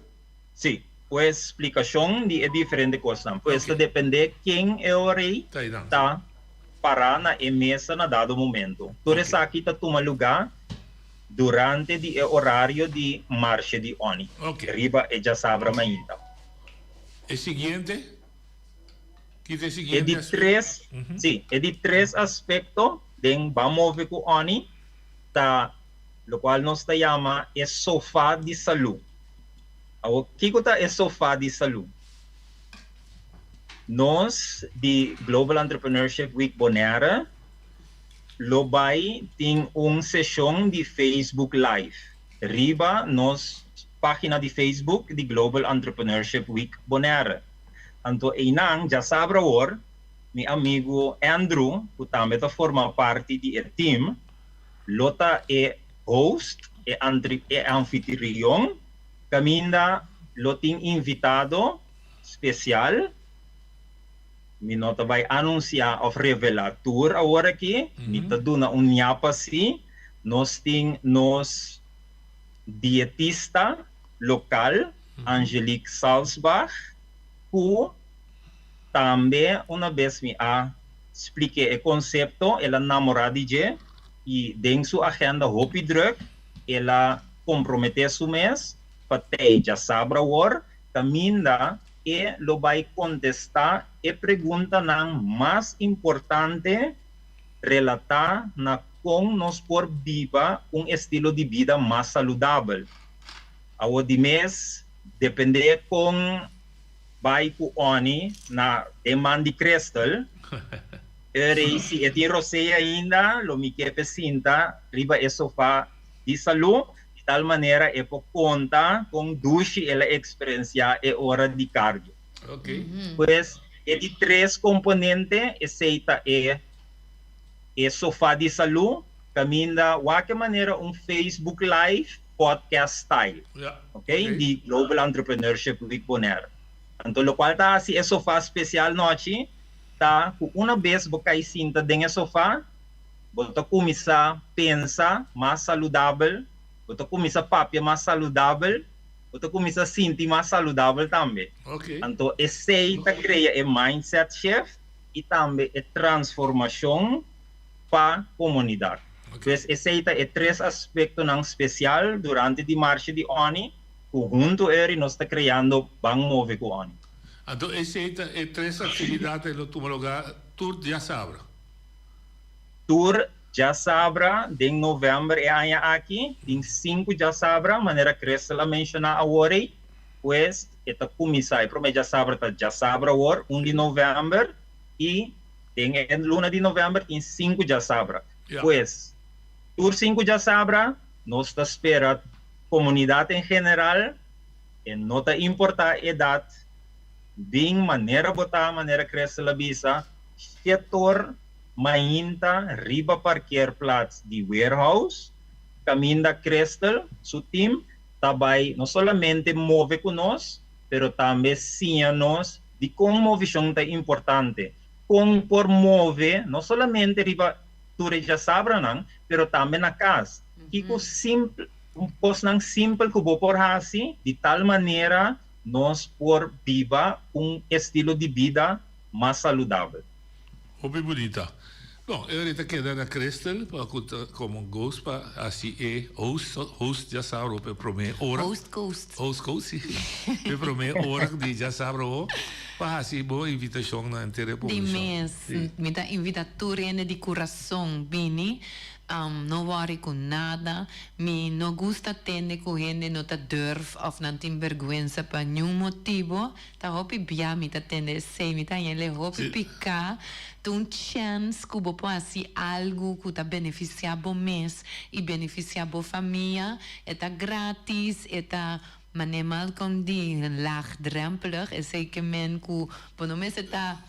Sí, pues splikashon di e diferente kosnan. Pues ta dependé ken e ora ei ta pará na e mesa na dado momento. Tur esaki ta tuma lugá durante di e orario di marshe di Oni, riba e djasabra mainta. E siguiente? Ki ta e siguiente E di tres, sí, e di tres aspekto den Ban Move ku Oni ta lokual nos ta yama e sofá di salú. Awor, kiko ta e sofá di salú? Nos di Global Entrepreneurship Week Bonaire lo bai tin un seshon di Facebook Live riba nos página di Facebook di Global Entrepreneurship Week Bonaire. Anto einan djasabra awor mi amigu Andrew ku tambe ta forma parti di e team lo ta e host, e e anfitrion kaminda lo tin invitado spesial. Mi no ta bai anunsiá òf revelá tur awor aki. Mi ta duna un ñapa sí. Nos tin nos dietista lokal, Angelique Salsbach, ku tambe una bes mi a splik'é e konsepto, el a namorá di dje i den su agenda hopi drùk el a komprometé su mes pa tei djasabra awor kaminda E lo bai kontestá e preguntanan mas importante relatá na kon nos por biba un estilo di bida mas saludabel. Awor di mes dependé kon bai ku Onnie na den man di Crystal, e rei si e tin rosé ainda lo mi ke p'e sinta riba e sofá di salú. Di tal manera e por konta kon dushi el a eksperensiá e ora di kardio. Pues, e di tres komponente, esei ta e e sofá di salú, kaminda wak e manera un Facebook Live podcast style, ok, di Global Entrepreneurship Week Bonaire. Anto lokual ta hasi e sofá spesial nochi ta ku una bes bo kai sinta den e sofá, Bo ta kuminsá pensa mas saludabel, bo ta kuminsá papia mas saludabel, bo ta kuminsá sinti mas saludabel tambe. Anto esei ta krea e mindset shift i tambe e transformashon pa komunidat. Pues esei ta e tres aspektonan spesial durante di Marshe di Oni ku huntu eri nos ta kreando Ban Move ku Oni. Anto esei ta e tres aktividatnan lo tuma lugá tur djasabra. Tur djasabra den novèmber e aña aki, tin sinku djasabra, manera Crystal a menshoná awor ei, pues e ta kuminsá, e promé djasabra ta djasabra awor, un di novèmber, i den e luna di novèmber tin sinku djasabra. Pues, tur sinku djasabra nos ta spera komunidat en general, e no ta importá edat, bin manera bo ta, manera Crystal a bisa, Shetor mainta riba parkeerplaats di Warehouse, kaminda Crystal su team ta bai no solamente move ku nos, pero tambe siña nos dikon movishon ta importante, kon por move no solamente riba tur e djasabranan, pero tambe na kas. Kiko simpel, kosnan simpel ku bo por hasi di tal manera nos por biba un estilo di bida mas saludabel. Hopi bunita. Bon, e ora ta keda na Crystal pa cu ta como ghost pa haci e host, host djasabra pa e prome ora. Host ghost. Host ghost, si. Pa e prome ora di djasabra awo pa haci bo invitacion na henter e Di poblacion. mes, mi ta invita tur hende di curason bini. No worry cu nada. Mi no gusta tende cu hende no ta durf of nan tin berguensa pa niun motibo. Ta hopi bia mi ta tende esei, mi ta haña el e hopi piká. Ta un chèns ku bo por hasi algu ku ta benefisiá bo mes i benefisiá bo famia. E ta grátis, e ta manera Malcolm di laagdrempelig, esei ke men ku bo no mester ta.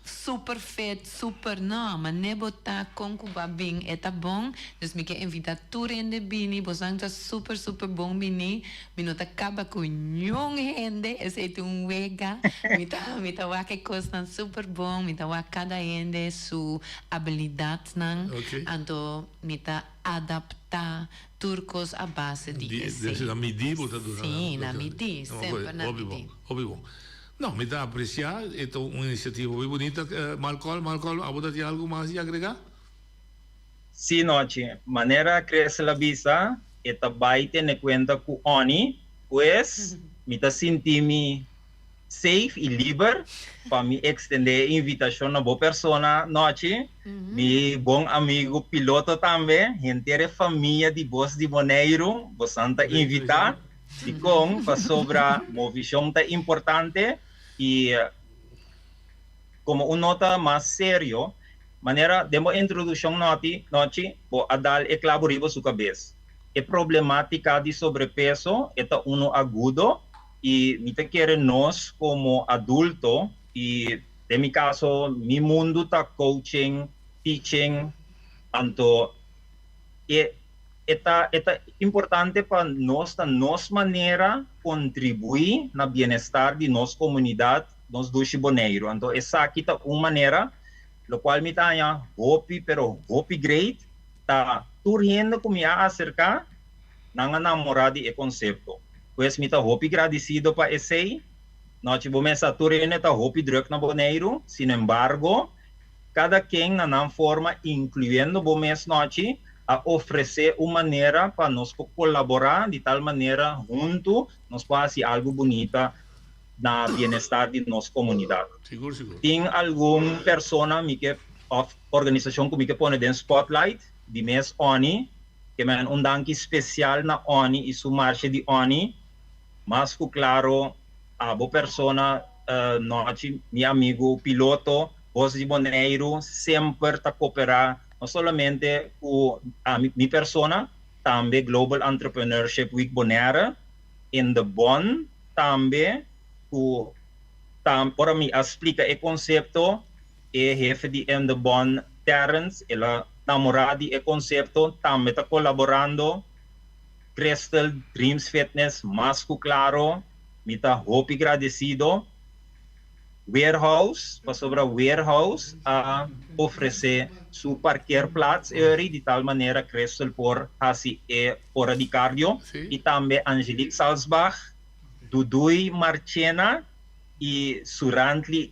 super fit, super no, mane bo ta con cu bo a bin e ta bon, dus mi ke invita tur hende bini, bosan ta super super bon bini, mi no ta caba cu niun hende, esey ta un wega, mi ta mi ta wak e cosnan super bon, mi ta wak cada hende su habilidadnan, anto mi ta adapta tur cos a base di esey. Di, na midi bo ta duna nan. Si, na midi, semper na midi. Hopi bon. No, mi ta aprecia, e ta un iniciativa hopi bunita. Malcolm, Malcolm, abo ta tin algo mas di agrega? Sí, Nochi. Manera Cressel a bisa, e ta bai tene cuenta cu Onnie, pues mi ta sinti mi safe y liber pa mi extende e invitacion na bo persona, Nochi, mi bon amigo piloto tambe, henter e famia di Bos di Boneiru, bosan ta invita. Dikon? Pasobra movishon ta importante i komo un nota mas serio, manera den bo introdushon noti nochi bo a dal e klabo riba su kabes. E problematika di sobrepeso e ta unu agudo i mi ta kere nos komo adulto i den mi kaso mi mundu ta coaching, teaching, anto e E ta e ta importante pa nos na nos manera kontribuí na bienestar di nos komunidat, nos dushi Boneiru. Anto esaki ta un manera, lokual mi ta haña hopi pero hopi great, ta tur hende ku mi a aserká, nan a namorá di e konsepto. Pues mi ta hopi gradisido pa esei. Nochi bo mes sa tur hende ta hopi drùk na Boneiru, sinembargo kada ken na nan forma, inkluyendo bo mes nochi, a ofresé un manera pa nos por kolaborá di tal manera huntu nos por hasi algu bunita na bienestar di nos komunidat. Sigur, sigur. Tin algun persona mi ke òf organisashon ku mi ke pone den spotlight, di mes Onnie, ke men un danki spesial na Onnie i su marshe di Onnie, mas ku klaro abo persona nochi, mi amigu piloto, Bos di Boneiru semper ta koperá no solamente ku ami, mi persona, tambe Global Entrepreneurship Week Bonaire, in de Bon tambe ku ta ora mi a splika e konsepto e hefe di In de Bon Terrence el a namorá di e konsepto tambe ta kolaborando Crystal Dreams Fitness mas ku klaro mi ta hopi gradesido. Warehouse, pasobra Warehouse a ofresé su parkeerplaats eri di tal manera Crystal por hasi e ora di cardio i tambe Angelique Salsbach, Dudui Marchena i Surantly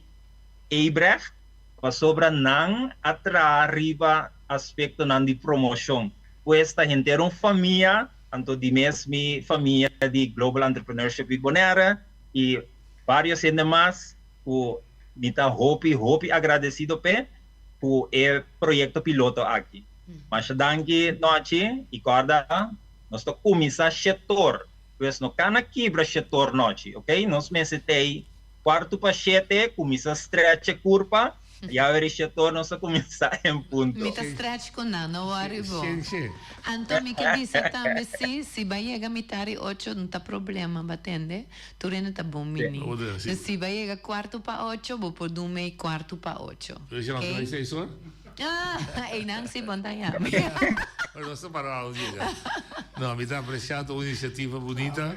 Ebrecht pasobra nan a traha riba aspektonan di promoshon. Pues ta henter un famia, anto di mes mi famia di Global Entrepreneurship Week Bonaire i Varios hende mas ku mi ta hopi hopi agradesido p'e ku e proyekto piloto aki. Masha danki nochi i kòrda nos ta kuminsá shetor, pues no kana kibra shetor nochi ok, nos mester t'ei kuartu pa shete kuminsá stretch e kurpa Ya weri shetor nos a cuminsa en punto. Mi ta stretch cu nan, no worry bo. Anto mi ke bisa tambe si, si ba yega mitar i ocho no ta problema, ba tende? Tur hende ta bon bini. Dus si ba yega cuarto pa ocho, bo por dun mei cuarto pa ocho. Oke? Ah, eynan si bon ta yami. Pero nos ta para aos yega. No, mi ta aprecia tur un iniciativa bunita.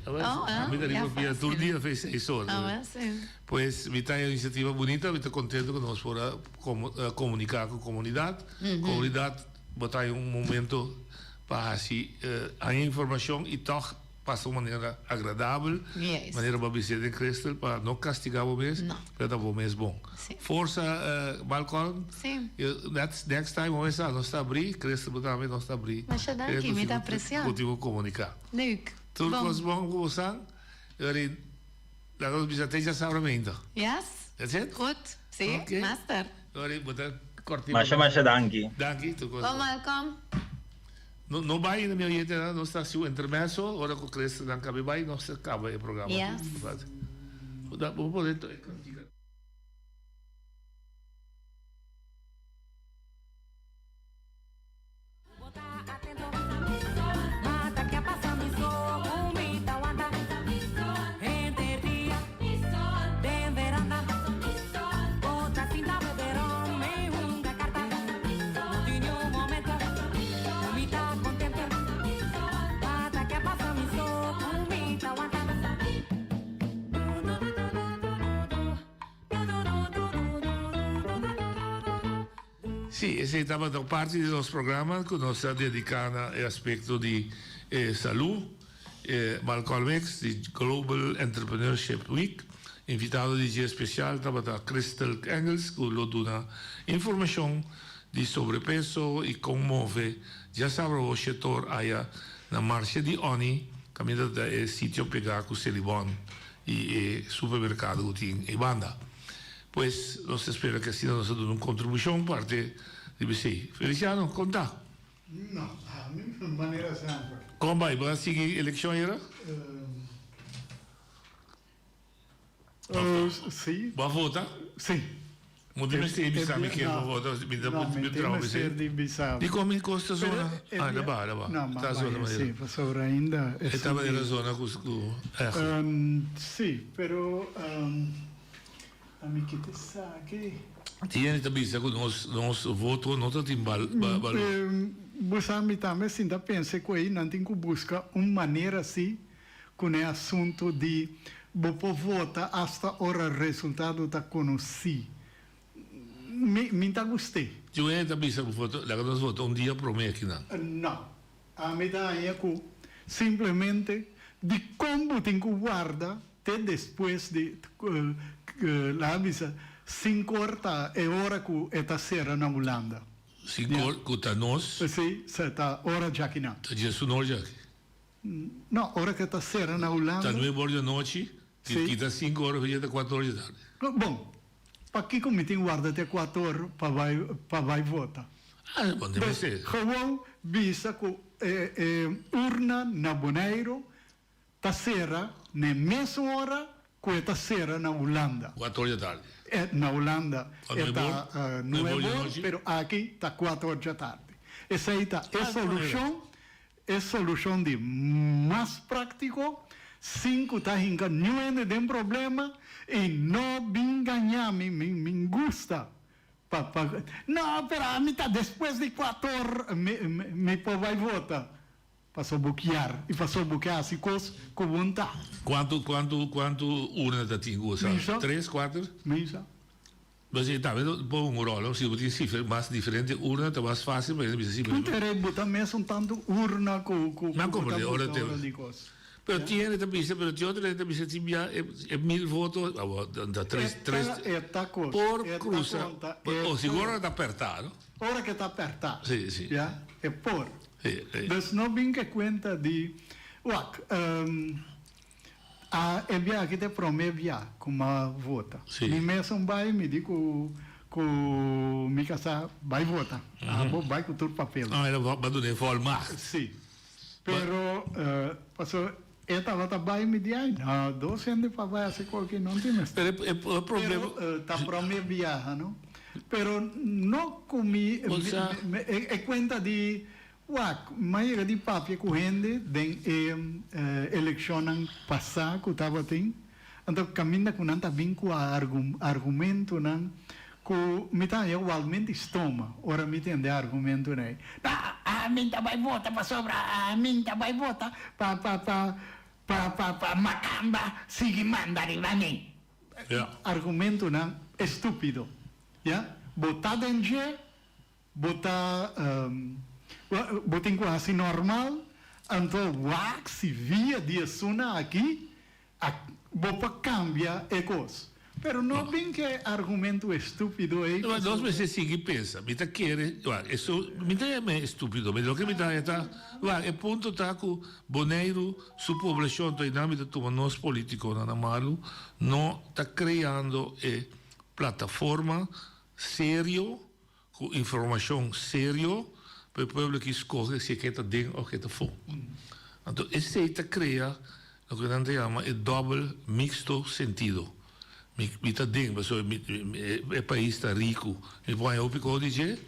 Oh, ah, Mi ta ya riba pia tur facil. dia fe seis or. Ah, wel si. Pues mi ta e iniciativa bunita, mi ta contento cu nos por a comunica cu comunidad. Comunidad bo ta un momento pa haci haña informacion y toch pasa un manera agradabel, manera bo a bisa den Crystal, pa no castiga bo mes, pero ta bo mes bon. Forsa Malcolm, next time bo mes sa nos ta abri, Crystal bo tambe nos ta abri. Masha danki, mi ta aprecia. Cu tin cu comunica. Leuk. Tur cos bon cu bo san. Laga nos bisa te djasabra meinta. Yes. That's it? Goed. Si, Ok. master. Sorry, bo ta korti. Masha masha danki. Danki, tur kos Bon bon. Malcolm. No, no bai na mi oyentenan, nos ta hasi un intermezzo, ora ku Christelnan kabe bai, nos ta kaba e programa. Yes. Bo por pone e kantika. Sí, esei tabata un parti di nos programa ku nos a dediká na e aspekto di e salú. E Malcolm X di Global Entrepreneurship Week. Invitado di dje spesial tabata Christel Engels ku lo duna informashon di sobrepeso i kon move djasabra awo shetor aya na Marshe di Oni kaminda ta e sitio pegá ku Selibon i e supermerkado ku tin ei banda. Pues nos ta spera ku asina nos a duna un kontribushon parti riba esei. Feliciano, kon ta? No, ami manera semper. Kon bai? Bo a sigui elekshon ayera? Si. Bo a vota? Si. Bo tin mester di bisa mi ken bo vota? Mi ta No, mi tin mester di bisa. Dikon mi kos ta zona? Ah, ta baha, ta baha. No, ma baha, si, pasobra ainda. E tabata e zona ku echo. Si, pero ami kit esaki. Tin hende ta bisa ku nos nos voto no ta tin balor. Bo sa mi tambe sinta pensa ku ei nan tin ku buska un manera si ku n'e asuntu di bo por vota asta ora resultado ta konosí. Mi mi ta gust'é. Tin hende ta bisa bo vota laga nos vota un dia promé akinan. No. Ami ta haña ku simplemente dikon bo tin ku warda te despues di laga bisa sinkor ta e ora ku e ta sera na Hulanda. Sinkor ku ta nos? Si, sa ta ora djakinan. Ta djesunor djaki. No, ora ku e ta sera na Hulanda. Ta nuebe or di anochi, Si. kita sinku or, ya ta kuater or di tardi. Bon, pakiko mi tin warda te kuater or pa bai pa bai vota? Ah, bon, debe ser. Gewoon bisa ku e e urna na Boneiru ta sera na e mesun ora ku e ta sera na Hulanda. Kuater or di tardi. E na Hulanda e ta nuebe or, pero aki ta kuater or dja tardi. Esei ta e solushon E solushon di mas práktiko, sin ku ta hinka niun hende den problema i no bin gañá mi, mi mi gusta pa pa no pero ami ta despues di kuator mi mi por bai vota paso bo kier i paso bo ke hasi kos ku bo n'ta. Kuantu kuantu kuantu urna ta tin ku bo sa? Misa. Tres, kuater? Misa. Pues e tambe ta pon un ròl, si bo tin sifra mas diferente urna ta mas fásil pa hende bisa si. Un tere bo ta mesun tantu urna ku ku Nan bo ta komprende ora buta te ora di kos. Pero tin hende ta bisa, pero tin otro hende ta bisa tin bia e e mil voto awor ta tres E tres ta e ta kos por e ta krusa konta e o sigur por. ora ta apertá no. Ora ke ta apertá. Si si. Ya e por. Si si. Dus no bin ke kuenta di wak. A e bia aki ta e prome bia ku m'a vota. Mi mesun bai mi di ku ku mi kasá bai vota. Abo bai ku tur papel. Ah, el a ba duna e volmacht. Si. Pero pasobra e tabata bai mi di ai no, dos hende pa bai hasi koki no tin mester. Pero e problema. Pero ta prome biaha no. Pero no ku mi e kuenta di Wak, m'a yega di papia ku hende den e elekshonnan pasá ku tabatin, anto kaminda ku nan ta bin ku argumentonan ku mi ta haña igualmente stoma ora mi tende argumentonan ei. No, ami ta bai vota pasobra ami ta bai vota pa pa pa pa pa pa makamba sigui manda riba mi. Argumentonan estúpido, ya. Bo ta den dje. Bo ta bo tin ku hasi normal, anto wak si via di esuna aki a bo por kambia e kos. Pero no bin ke argumento estupido ei Nos pasobra. mester sigui pensa. Mi ta kere, wak, eso mi ta yama estupido, mi loke mi ta haña ta, wak, e punto ta ku Boneiru su poblashon ta einan mi ta tuma nos politikonan na malu, no ta kreando e plataforma serio Ku informashon serio pa e pueblo ki skohe si e ke ta den òf ke ta afó. Anto esei ta krea loke nan ta yama e dòbel miksto sentido. Mi mi ta den pasobra mi e pais ta riku, mi por haña hopi kos di dje,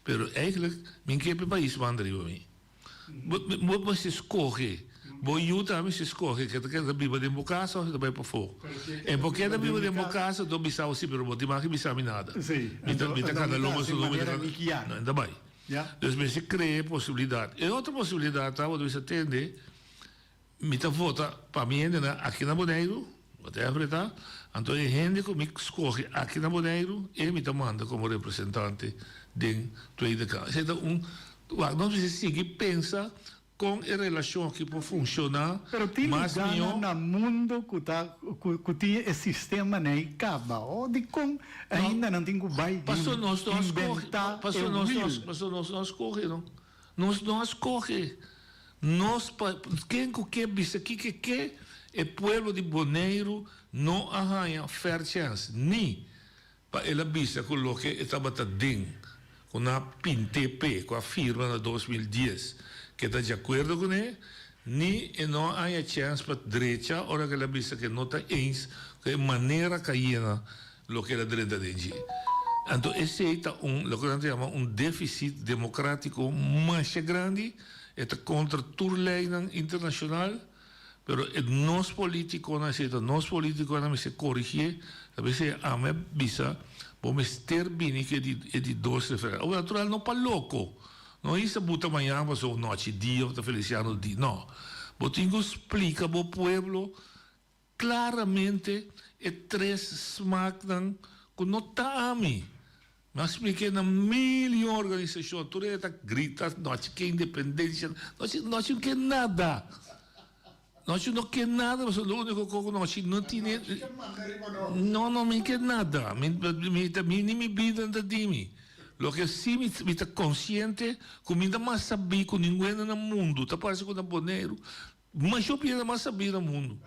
pero eigentlik mi ke pa e pais manda riba mi. Bo bo mester skohe. Bo yu tambe mester skohe ke ta keda biba den bo kas òf e ta bai pafó. E bo keda biba den bo kas anto bisa bo si pero bo tin mag di bisa mi nada. Mi ta mi ta kanda lomba su mi ta kanda no e ta bai. Dus mester krea e posibilidat. E otro posibilidat ta bo ta bisa tende mi ta vota pa mi hendenan aki na Boneiru, whatever e ta, anto e hende ku mi skohe aki na Boneiru e mi ta manda komo representante. den Tweede Kamer. Esei ta un wak nos mester sigui pensa kon e relashon aki por funshoná Pero tin mas lugánan mihó. na mundo ku ta ku tin e sistema nei kaba o dikon ainda nan tin ku bai Paso nos no a skohe, inventá e paso nos no wiel. paso nos no a skohe no. Nos no a skohe. Nos pa ken ku ke bisa kiko e ke, e pueblo di Boneiru no a haña fair chance ni pa el a bisa ku loke e tabata den ku nan a pint'é p'e ku a firma na 2010 ke ta di akuerdo kuné, ni e no a haña chèns pa drecha ora ku el a bisa ku e no ta eens ku e manera ku a yena loke el a drenta den dje. Anto esei ta un loke nan ta yama un défisit demokrátiko masha grandi, e ta kontra tur leinan internashonal, pero e nos polítikonan, esei ta nos polítikonan mester korigié, ta p'esei ami a bisa bo mester bini ku e di e di dos referèndum. Awor natural no pa loko, no hisa buta mañan pasobra nochi dia bo ta Feliciano di, no. Bo tin ku splika bo pueblo Claramente e tres smaaknan cu no ta ami. Mi a spliké na mil y un organisacion, tur hende ta grita nochi ke independencia, nochi nochi no ke nada. Nochi no ke nada pasobra lo unico co cu nochi no tine, no no mi ke nada, mi mi ni mi bida no ta di mi. Loke si mi mi ta consciente cu mi ta mas sabi cu ningun hende na mundo, ta parse cu na Boneiru Masho piedra mas sabí na mundu.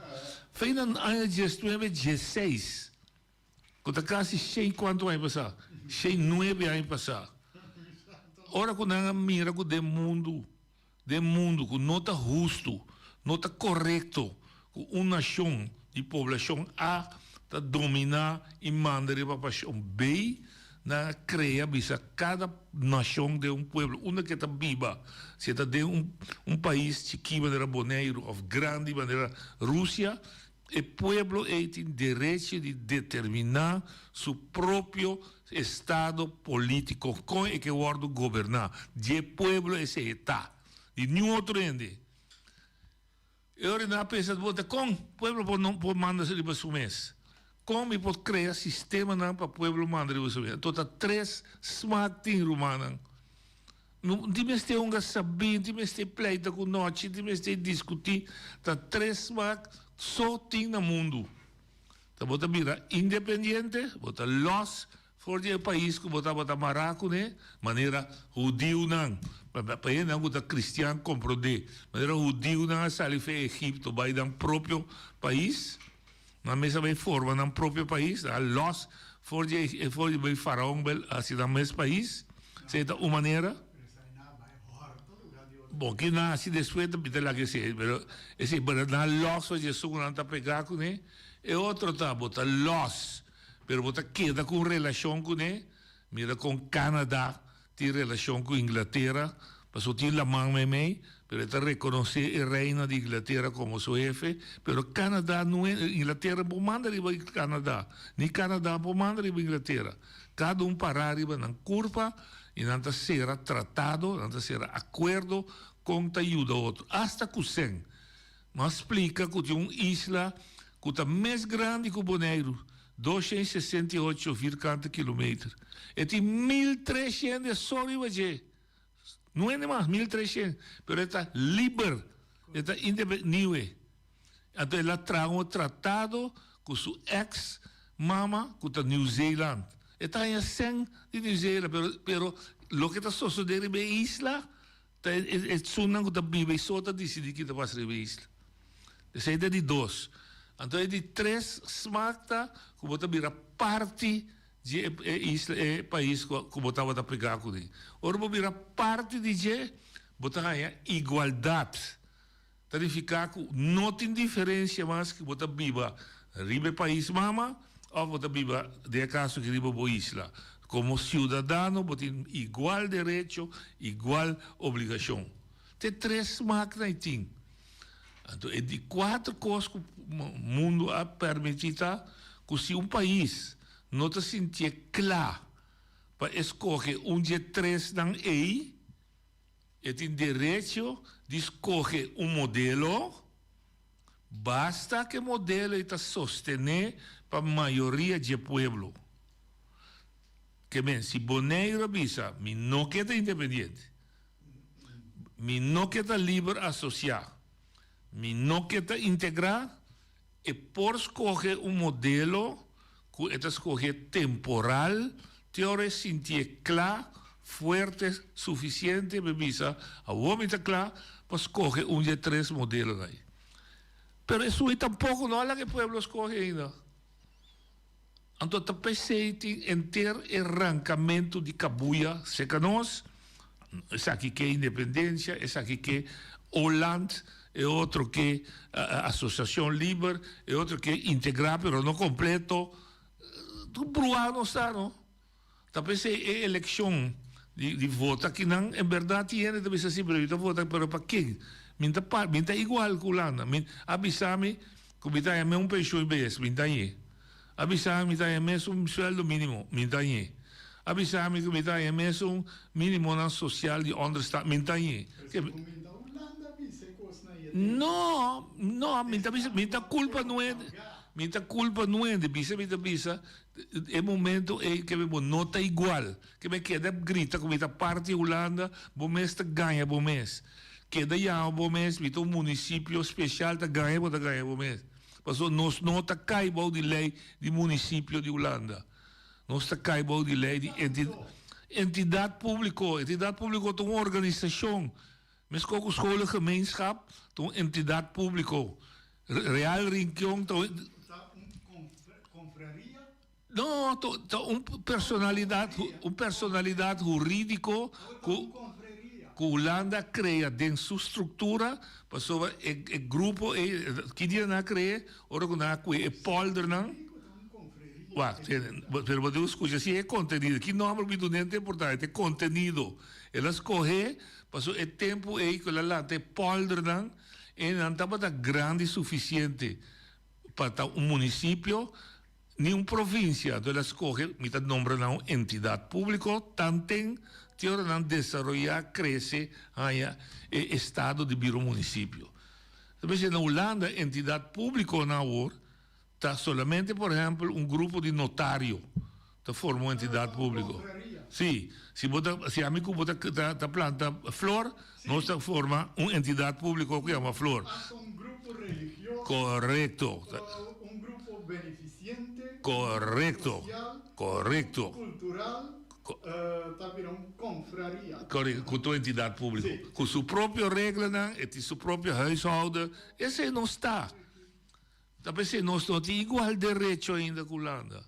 Fei na aña diesnuebe diesseis, ku ta kasi shei kuantu aña pasá, shei nuebe aña pasá, ora ku nan a mira ku den mundu, den mundu ku no ta hustu, no ta korekto ku un nashon di poblashon A ta dominá i manda riba pashon B, Nan a krea bisa kada nashon den un pueblo unda ke ta biba, si e ta den un un pais chikí manera Boneiru òf grandi manera Rusia, e pueblo ei tin derechi di determiná su propio estado polítiko, kon e ke wòrdu goberná. Di e pueblo esei e ta, di niun otro hende. E ora nan a pensa, Bo ta kon pueblo por no por manda riba su mes? Kon mi por krea sistemanan pa pueblo manda riba su mes? Anto ta tres smak tin, rumannan. No tin mester hunga sabí, no tin mester pleita ku nochi, no tin mester diskutí. Ta tres smak so tin na mundu. Ta bo ta bira independiente, bo ta lòs For di e pais ku bo tabata mará kuné, manera hudiunan, pa hendenan ku ta kristian komprondé, manera hudiunan a sali for Egipto bai nan propio pais, nan mes a bai forma nan propio pais, nan a lòs for di e for di bai faraon bai hasi nan mes pais, esei ta un manera. Bon, ke nan hasi despues ta mi ta laga esei, pero esei, pero nan a lòs for di esun ku nan ta pegá kuné, e otro ta bo ta lòs. Pero bo ta keda ku un relashon kuné? Mira kon Canada tin relashon ku Inglatera, pasobra tin laman meimei, pero e ta rekonosé e reina di Inglatera komo su hefe. Pero Canada no e, Inglatera no por manda riba Canada, ni Canada no por manda riba Inglatera. Kada un pará riba nan kurpa i nan ta sera tratado, nan ta sera akuerdo kon ta yuda otro, asta ku sèn. M'a splika ku tin un isla ku ta mes grandi ku Boneiru, 268 vierkante kilometer. E tin 1300 hende so riba dje. No hende mas, 1300. Pero e ta liber, e ta indepe, niue. Anto el a traha un tratado ku su eks mama ku ta Nieuw Zeeland. E ta haña sèn di Nieuw Zeeland, pero, pero loke ta sosodé riba e isla, Ta esunnan ku ta biba i so ta disidí ki ta pasa riba e isla. Esei ta di dos. Anto e di tres smak ta ku bo ta bira parti di e isla, e pais ku bo tabata pegá kuné. Ora bo bira parti di dje, bo ta haña igualdat. Ta nifiká ku no tin diferensia mas ku bo ta biba riba e pais mama òf bo ta biba, den e kaso aki, riba bo isla. Komo siudadano bo tin igual derecho, igual obligashon. Te tres smaknan i tin. Anto e di kuater kos ku mundu a permití ta ku si un pais no ta sintié kla pa e skohe un dje tresnan ei, E tin derecho di scoge un modelo, basta cu e modelo ei ta sostene pa mayoria dje pueblo. Ke men, si Boneiru a bisa, mi no ke ta independiente, mi no ke ta liber asosiá, mi no ke ta integrá, e por skohe un modelo ku e ta skohe temporal te ora e sintié kla, fuerte sufisiente pa e bisa, awor mi ta kla pa skohe un di e tres modelonan ei. Pero esun ei tampoko no a laga e pueblo skohe ainda. Anto ta p'esei tin henter e rankamentu di kabuya serka nos, esaki ke independensia, esaki ke Oland, e otro ke asosiashon liber, e otro ke integrá pero no kompleto. Tur bruá nos ta no. Ta p'esei e elekshon di vota akinan en bèrdat tin hende ta bisa si pero mi ta vota pero pa ken? Mi ta par mi ta igual ku Hulanda mi a bisa mi ku mi ta haña mes un penshon bes mi ta hañ'é a bisa mi ta haña mes un sueldo minimo mi ta hañ'é a bisa mi ku mi ta haña mes un minimonan sosial di onderstand mi ta hañ'é. No no mi ta bisa mi ta kulpa nuende mi ta kulpa nuende bisa mi ta bisa E momento ei ke bo no ta igual, ke mi keda grita ku mi ta parti Hulanda, bo mes ta gaña bo mes. Keda yama bo mes, mi ta un munisipio spesial, ta gaña bo ta gaña bo mes. Pasobra nos no ta kai bou di lei di munisipio di Hulanda. Nos ta kai bou di lei di entidat públiko. Entidat públiko ta un organisashon. Meskos ku scholengemeenschap ta un entidat públiko. Real Rinquion ta un. No, ta un personalidat, un personalidat hurídiko ku ku Hulanda a krea den su struktura pasobra e e grupo ei, ki dia nan a kre'é? Ora ku nan a kue e poldernan. Wak, pero bo tin ku skucha si e kontenido, ki nòmber mi dun'é no ta importante, e kontenido. El a skohé pasobra e tempu ei ku el a lanta e poldernan, e nan tabata grandi sufisiente pa ta un munisipio ni un provinsia. Anto el a skohe, mi ta nombra nan un entidat públiko, tanten te ora nan desaroyá, krese, haña e estado di bira un munisipio. Ta mester na Hulanda entidat públikonan awor Ta solamente por ehempel un grupo di notario ta forma un entidad publico. Si, si bo ta, si ami cu bo ta ta planta flor, nos ta forma un entidad publico cu yama flor. Hasta un grupo religioso. Correcto. Un grupo beneficiente. Correcto. Social. Correcto. Cultural. Ta bira un confraria. Correcto, cu tur entidad publico. Cu su propio reglanan, e tin su propio huishouden, esey nos ta. Ta p'esei nos no tin igual derecho ainda ku Hulanda.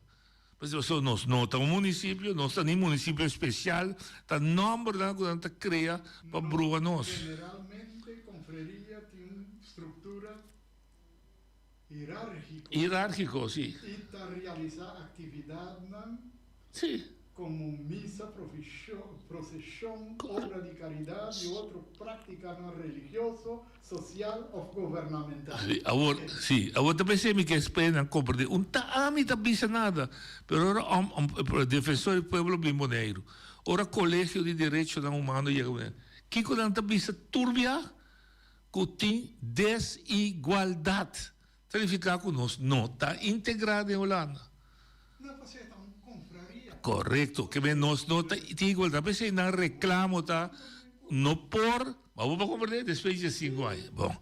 Pasobra nos no ta un munisipio, nos ta ni munisipio espesial, ta nòmbernan ku nan ta krea pa brua nos. Generalmente konfreria tin un struktura hierárgiko. Hierárgiko, si. I ta realisá aktividatnan. Sí. Komo misa, proseshon, obra di karidat i otro práktikanan religioso, sosial òf gobernamental. Sí, awor, sí, awor ta p'esei mi ke spera nan komprendé. Un ta ami ta bisa nada, pero ora om, om, Defensor di Pueblo bin Boneiru, ora Kolegio di Derechonan Humano yega Boneiru, kiko nan ta bisa tur bia? Ku tin desigualdat. Ta nifiká ku nos no ta integrá den Hulanda. Korekto. Ke men nos no ta tin igualdat. P'esei nan reklamo ta no por, ma bo por komprendé despues di sinku aña. Bon,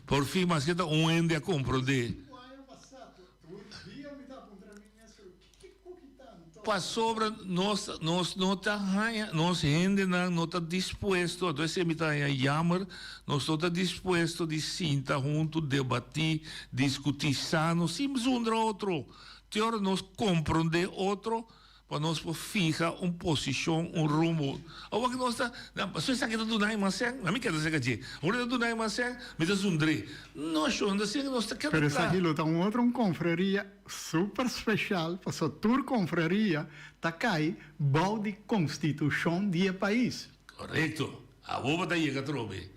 por fin maske ta un hende a komprendé. Pasobra nos nos no ta haña, nos hendenan no ta dispuesto, anto esei mi ta haña jammer, nos no ta dispuesto di sinta huntu, debatí, diskutí sano, sin zundra otro. Te ora nos komprondé otro, pa nos por fiha un posishon, un rumbo. Awor ku nos ta, pasobra esaki ta duna mas sèn, ami keda serka dje. Awor e ta duna mas sèn, mi ta zundr'é. No, shon, ta asina ku nos ta keda Pero kla. esaki lo ta un otro un konfreria Super special paso tur confraria ta cay bao di constitucion di e pais. Correcto. Awor bo ta yega atrobe.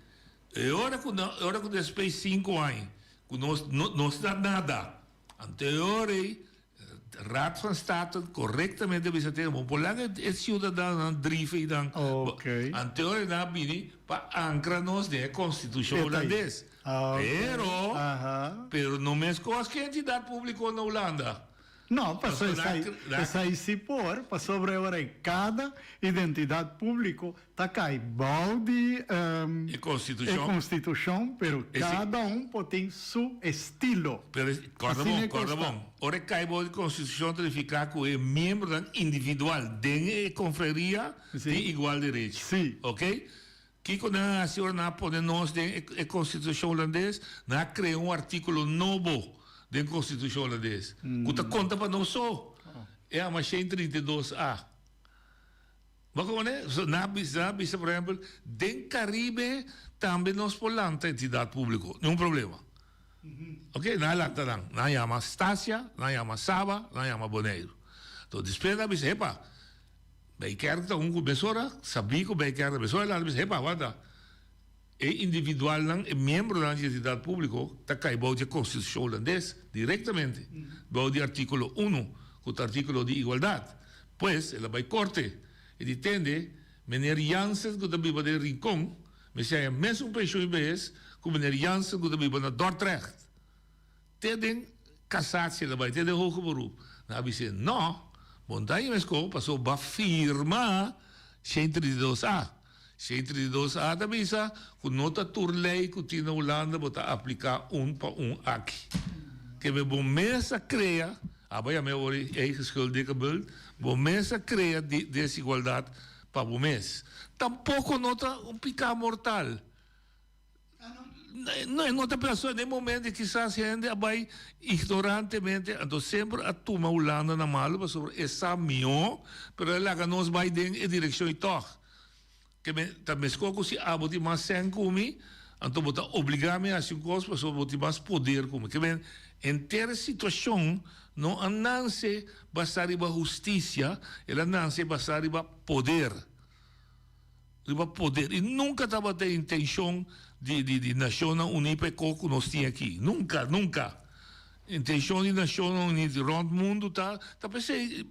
E ora cu no, e ora cu despues cinco aña cu nos no nos ta nada. Anto e ora ey Raad van State correctamente a bisa tegen bo por laga e ciudadanonan drief eynan. Anto e ora ey nan a bini pa ancra nos den e constitucion Hulandes. Pero, pero no meskos ku entidat públiko na Hulanda. No, paso esai, esai si por, pasobra e ora ei kada identidat públiko ta kai bou di E konstitushon. e konstitushon, pero kada un por tin su estilo. Pero kòrda Asina bon, e kos kòrda ta. bon. Ora e kai bou di konstitushon ta nifiká ku e miembronan individual den e konfreria tin igual derecho. Sí. Oké? Kiko nan a hasi ora nan a pone nos den e konstitushon hulandes? Nan a krea un artíkulo nobo den konstitushon hulandes ku ta konta pa nos so. E yama 132 a. Bo a komprende? So nan a bisa, nan a bisa por ehèmpel, den Karibe tambe nos por lanta entidat públiko, niun problema. Oke, nan a lanta nan. Nan a yama Stasia, nan a yama Saba, nan a yama Boneiru. Enton despues nan a bisa, epa, Bijkerk ta un ku mesora sabí ku Bijkerk ta mesora nan ta bisa, Epa, wanta, e individualnan, e miembronan di entidat públiko ta kai bou di e konstitushon hulandes direktamente, bou di artíkulo unu, ku ta artíkulo di igualdat. Pues, el a bai korte i di tende, Meneer Jansen ku ta biba den Rincon mester haña mesun penshon i behes ku meneer Jansen ku ta biba na Dordrecht. Te den casatie el a bai, te den hoger beroep. Nan a bis'é, No, bo no ta haña meskó pasobra bo a firma 132 A. 132 A ta bisa ku no ta tur lei ku tin na Hulanda bo ta apliká un pa un aki. Kebe bo mes a krea, abo yam'é awor e eigen schuld dikke bult, bo mes a krea desigualdat pa bo mes. Tampoko no ta un piká mortal. No, e no ta pensa den momento kisas hende a bai ignorantemente, anto semper a tuma Hulanda na malo pasobra e sa mihó, pero e laga nos bai den e direkshon ei tòg. Ke me ta meskos ku si abo tin mas sèn ku mi, anto bo ta obligá mi hasi un kos pasobra bo tin mas poder ku mi. Ke men henter e situashon no a nanse basá riba hustisia, el a nanse basá riba poder. Riba poder y nunca tabata e intencion di di di Nacionnan Uní pa e cos cu nos tin aki. Nunca, nunca. Intencion di Nacionnan Uní di rond mundo ta ta p'esey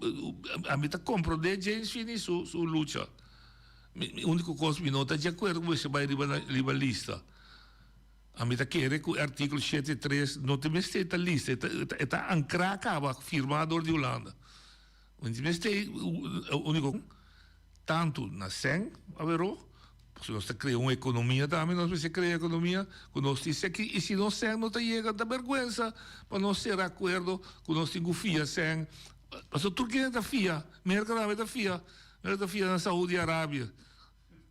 ami ta comprende James Finney su su lucha. Mi mi unico cos mi no ta di acuerdo cu mester bay riba riba lista. Ami ta kere cu e articulo shete tres no ta mester ta lista e ta e ta ancra caba firma door di Hulanda. Mester unico. Tantu na sèn aweró, pasobra nos ta krea un ekonomia tambe, nos mester krea ekonomia ku nos tin sèn i si nos sèn no ta yega ta bèrgwensa pa nos sera akuerdo ku nos tin ku fia sèn, pasobra tur kende ta fia, Merka tambe ta fia, Merka ta fia na Saudi Arabia,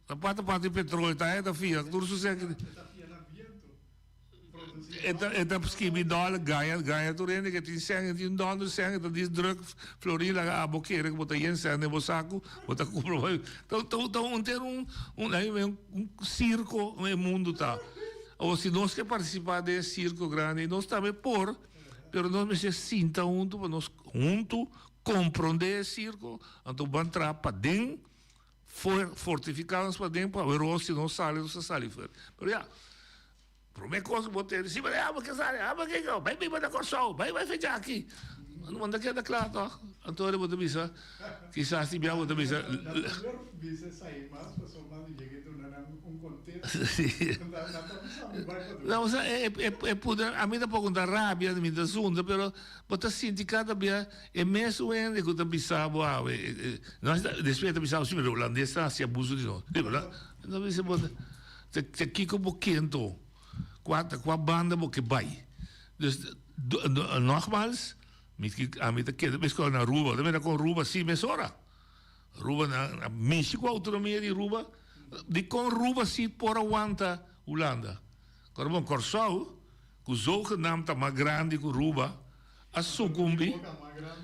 ta parti parti petroleo ta ta fia tur su sèn. E ta e ta skibi dòler gaña gaña tur hende ke tin sèn e tin dòler sèn e ta dis drùk florin laga abo kere ku bo ta yen sèn den bo saku bo ta kumpra bo ta ta ta un ter un un ai un sirko e mundu ta awor si nos ke partisipá den e sirko grandi nos tambe por pero nos mester sinta huntu pa nos huntu komprondé e sirko anto ban traha paden fortifiká nos paden pa awor si nos sali nos ta sali fuerte pero ya. Prome kos ku bo tende, si bo abo ke sali, abo ke go, bai biba na Kòrsou, bai bai fecha aki. No ta keda kla tòg. Anto bo ta bisa, kisas tin bia bo ta bisa. No, osea, e e pudi, ami tampoko no ta rabia, mi ta zunda, pero bo ta sinti kada bia e mesun hende ku ta bisa bo awe, despues e ta bisa bo, si, pero hulandes ta hasi abuso di nos. No bisa bo. Ta kiko bo ke anto? Kua ta kua banda bo ke bai? Dus nogmals mi ami ta keda meskos na Aruba. Ta mira kon Aruba si mesora. Aruba na mishi ku autonomia di Aruba. Dikon Aruba si por a wanta Hulanda? Kòrda bon Kòrsou ku zogenaamd ta mas grandi ku Aruba a sukumbi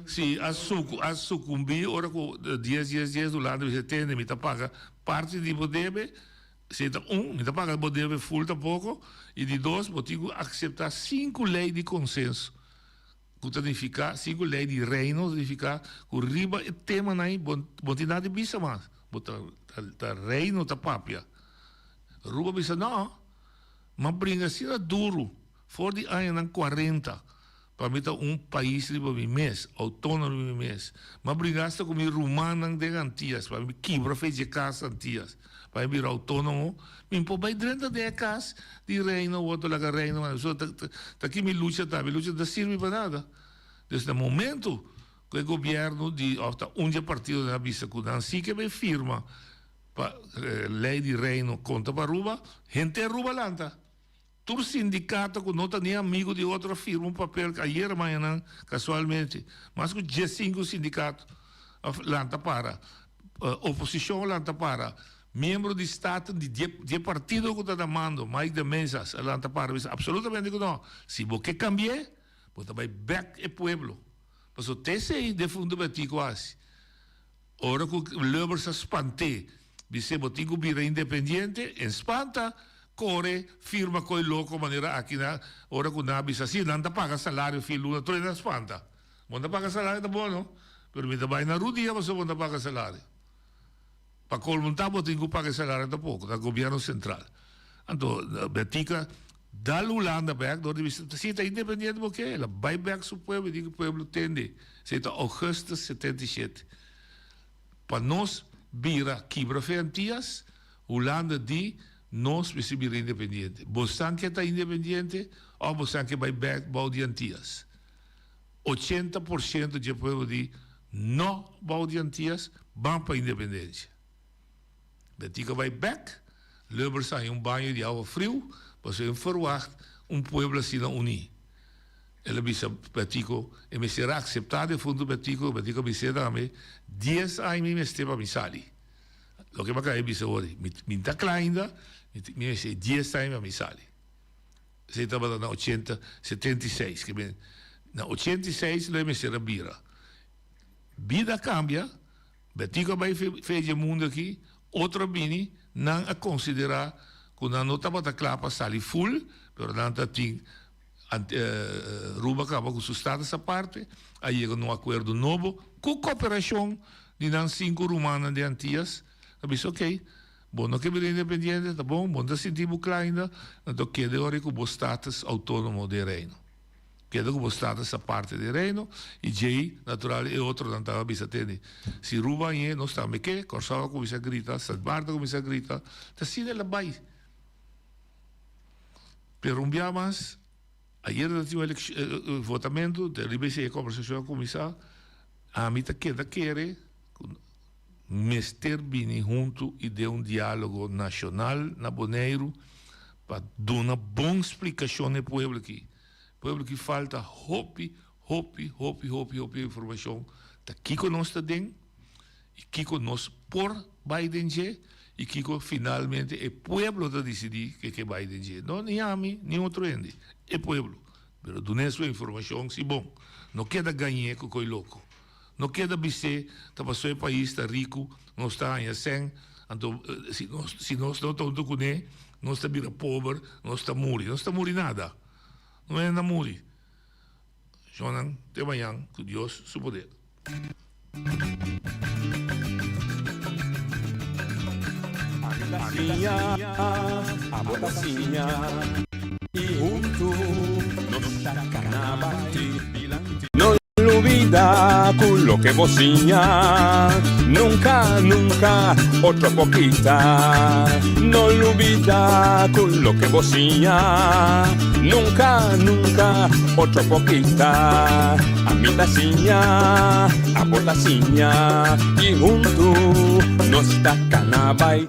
si a suku a sukumbi ora ku dies dies dies Hulanda bisa tende mi ta paga parti di bo debe. Esei ta un, mi ta paga bo debe full tampoko, i di dos, bo tin ku akseptá sinku lei di konsenso, ku ta nifiká, sinku lei di Reino ta nifiká ku riba e temanan ei bo bo tin nada di bisa mas, bo ta ta Reino ta papia. Aruba bisa no, m'a bringa asina duru for di añanan kuarenta Pa mi ta un pais riba mi mes, outónomo riba mi mes. M'a bringa asta ku mi rumannan den Antias pa mi kibra fe dje kas Antias, pa mi bira outónomo. Mi por bai drenta den e kas di Reino, wòrdu laga Reino manda. So ta ta ki mi lucha ta? Mi lucha no ta sirbi pa nada. Dus na momento ku e gobièrnu di òf ta un di e partidonan a bisa ku nan si ke bai firma pa lei di Reino konta pa Aruba, henter Aruba lanta. Tur sindikato ku no ta ni amigu di otro a firma un papel ayera mañanan kasualmente mas ku diesinku sindikato a lanta para, oposishon a lanta para, miembro di Staten di di e partido ku ta na mando Mike de Mezas a lanta para bisa absolutamente ku no, si bo ke kambi'é bo ta bai bèk e pueblo pasobra te esei defuntu Betico a hasi. Ora ku Lubbers a spant'é, bis'é bo tin ku bira independiente, en spanta, kore, firma koe loko manera aki na, ora ku nan a bisa si nan ta paga salario fin luna, tur hende a spanta. Bo no ta paga salario ta bon no, pero mi ta bai na rudia pasobra bo no ta paga salario. Pa kolmo ta bo tin ku paga e salario tampoko, ta gobièrnu sentral. Anto Betica dal Hulanda bèk dor di bisa si ta independiente bo ke, el a bai bèk su pueblo i di ku pueblo tende, esei ta augustus 77. Pa nos bira kibra fe Antias, Hulanda di nos mester bira independiente. Bosan ke ta independiente òf bosan ke bai bèk bou di Antias? 80% dje pueblo di no bou di Antias ban pa independencia. Betico bai bek, Lubbers haña un baño di awa friu, pasobra e ferwacht un pueblo asina uní. El a bisa Betico, e mester a acepta defunto Betico, Betico a bis'é tambe, dies aña mi mester pa mi sali. Loke mi a caba di bisa awor, mi mi ta cla ainda, mi mester dies aña pa mi sali. Esei tabata na ochenta, 76, ke men na 86 lo e mester a bira. Bida a kambia, Betico a bai fe dje mundu aki, otro a bini, nan a konsiderá ku nan no tabata kla pa sali ful, pero nan ta tin Aruba kaba ku su status aparte, a yega na un akuerdo nobo ku koperashon di nan sinku rumannan di Antias, a bisa okey, Bo no ke bira independiente, ta bon, bo no ta sinti bo kla ainda, anto keda e ora ku bo status outónomo den Reino. Keda ku bo status aparte den Reino, i djei, natural, e otronan tabata bisa tende, si Ruba hañ'é, nos tambe ke, Kòrsou a kuminsá grita, Sint Maarten a kuminsá grita, ta asina el a bai. Pero un bia mas, ayera ta tin un votamentu, te riba esei e kòmbersashon a kuminsá, ami ta keda kere ku mester bini huntu i den un diálogo nashonal na Boneiru pa duna bon splikashon na e pueblo aki. Pueblo aki falta hopi, hopi, hopi, hopi, hopi informashon ta kiko nos ta den i kiko nos por bai den dje i kiko finalmente e pueblo ta disidí ke ke bai den dje. No ni ami ni otro hende, e pueblo. Pero dun'é su informashon si bon. No keda gañ'é ku koi loko. No keda bis'é ta pasobra e pais ta riku, nos ta haña sèn, anto si nos si nos no ta huntu kuné, nos ta bira pober, nos ta muri. Nos ta muri nada. No hende a muri. Shonnan, te mañan ku Dios su poder. Siña, abo ta siña i huntu nos ta kana bai dilanti. No lubida ku loke bo siña nunka, nunka otro por kita. No lubida ku loke bo siña nunka, nunka otro por kita. Ami ta siña, abo ta siña i huntu nos ta kana bai.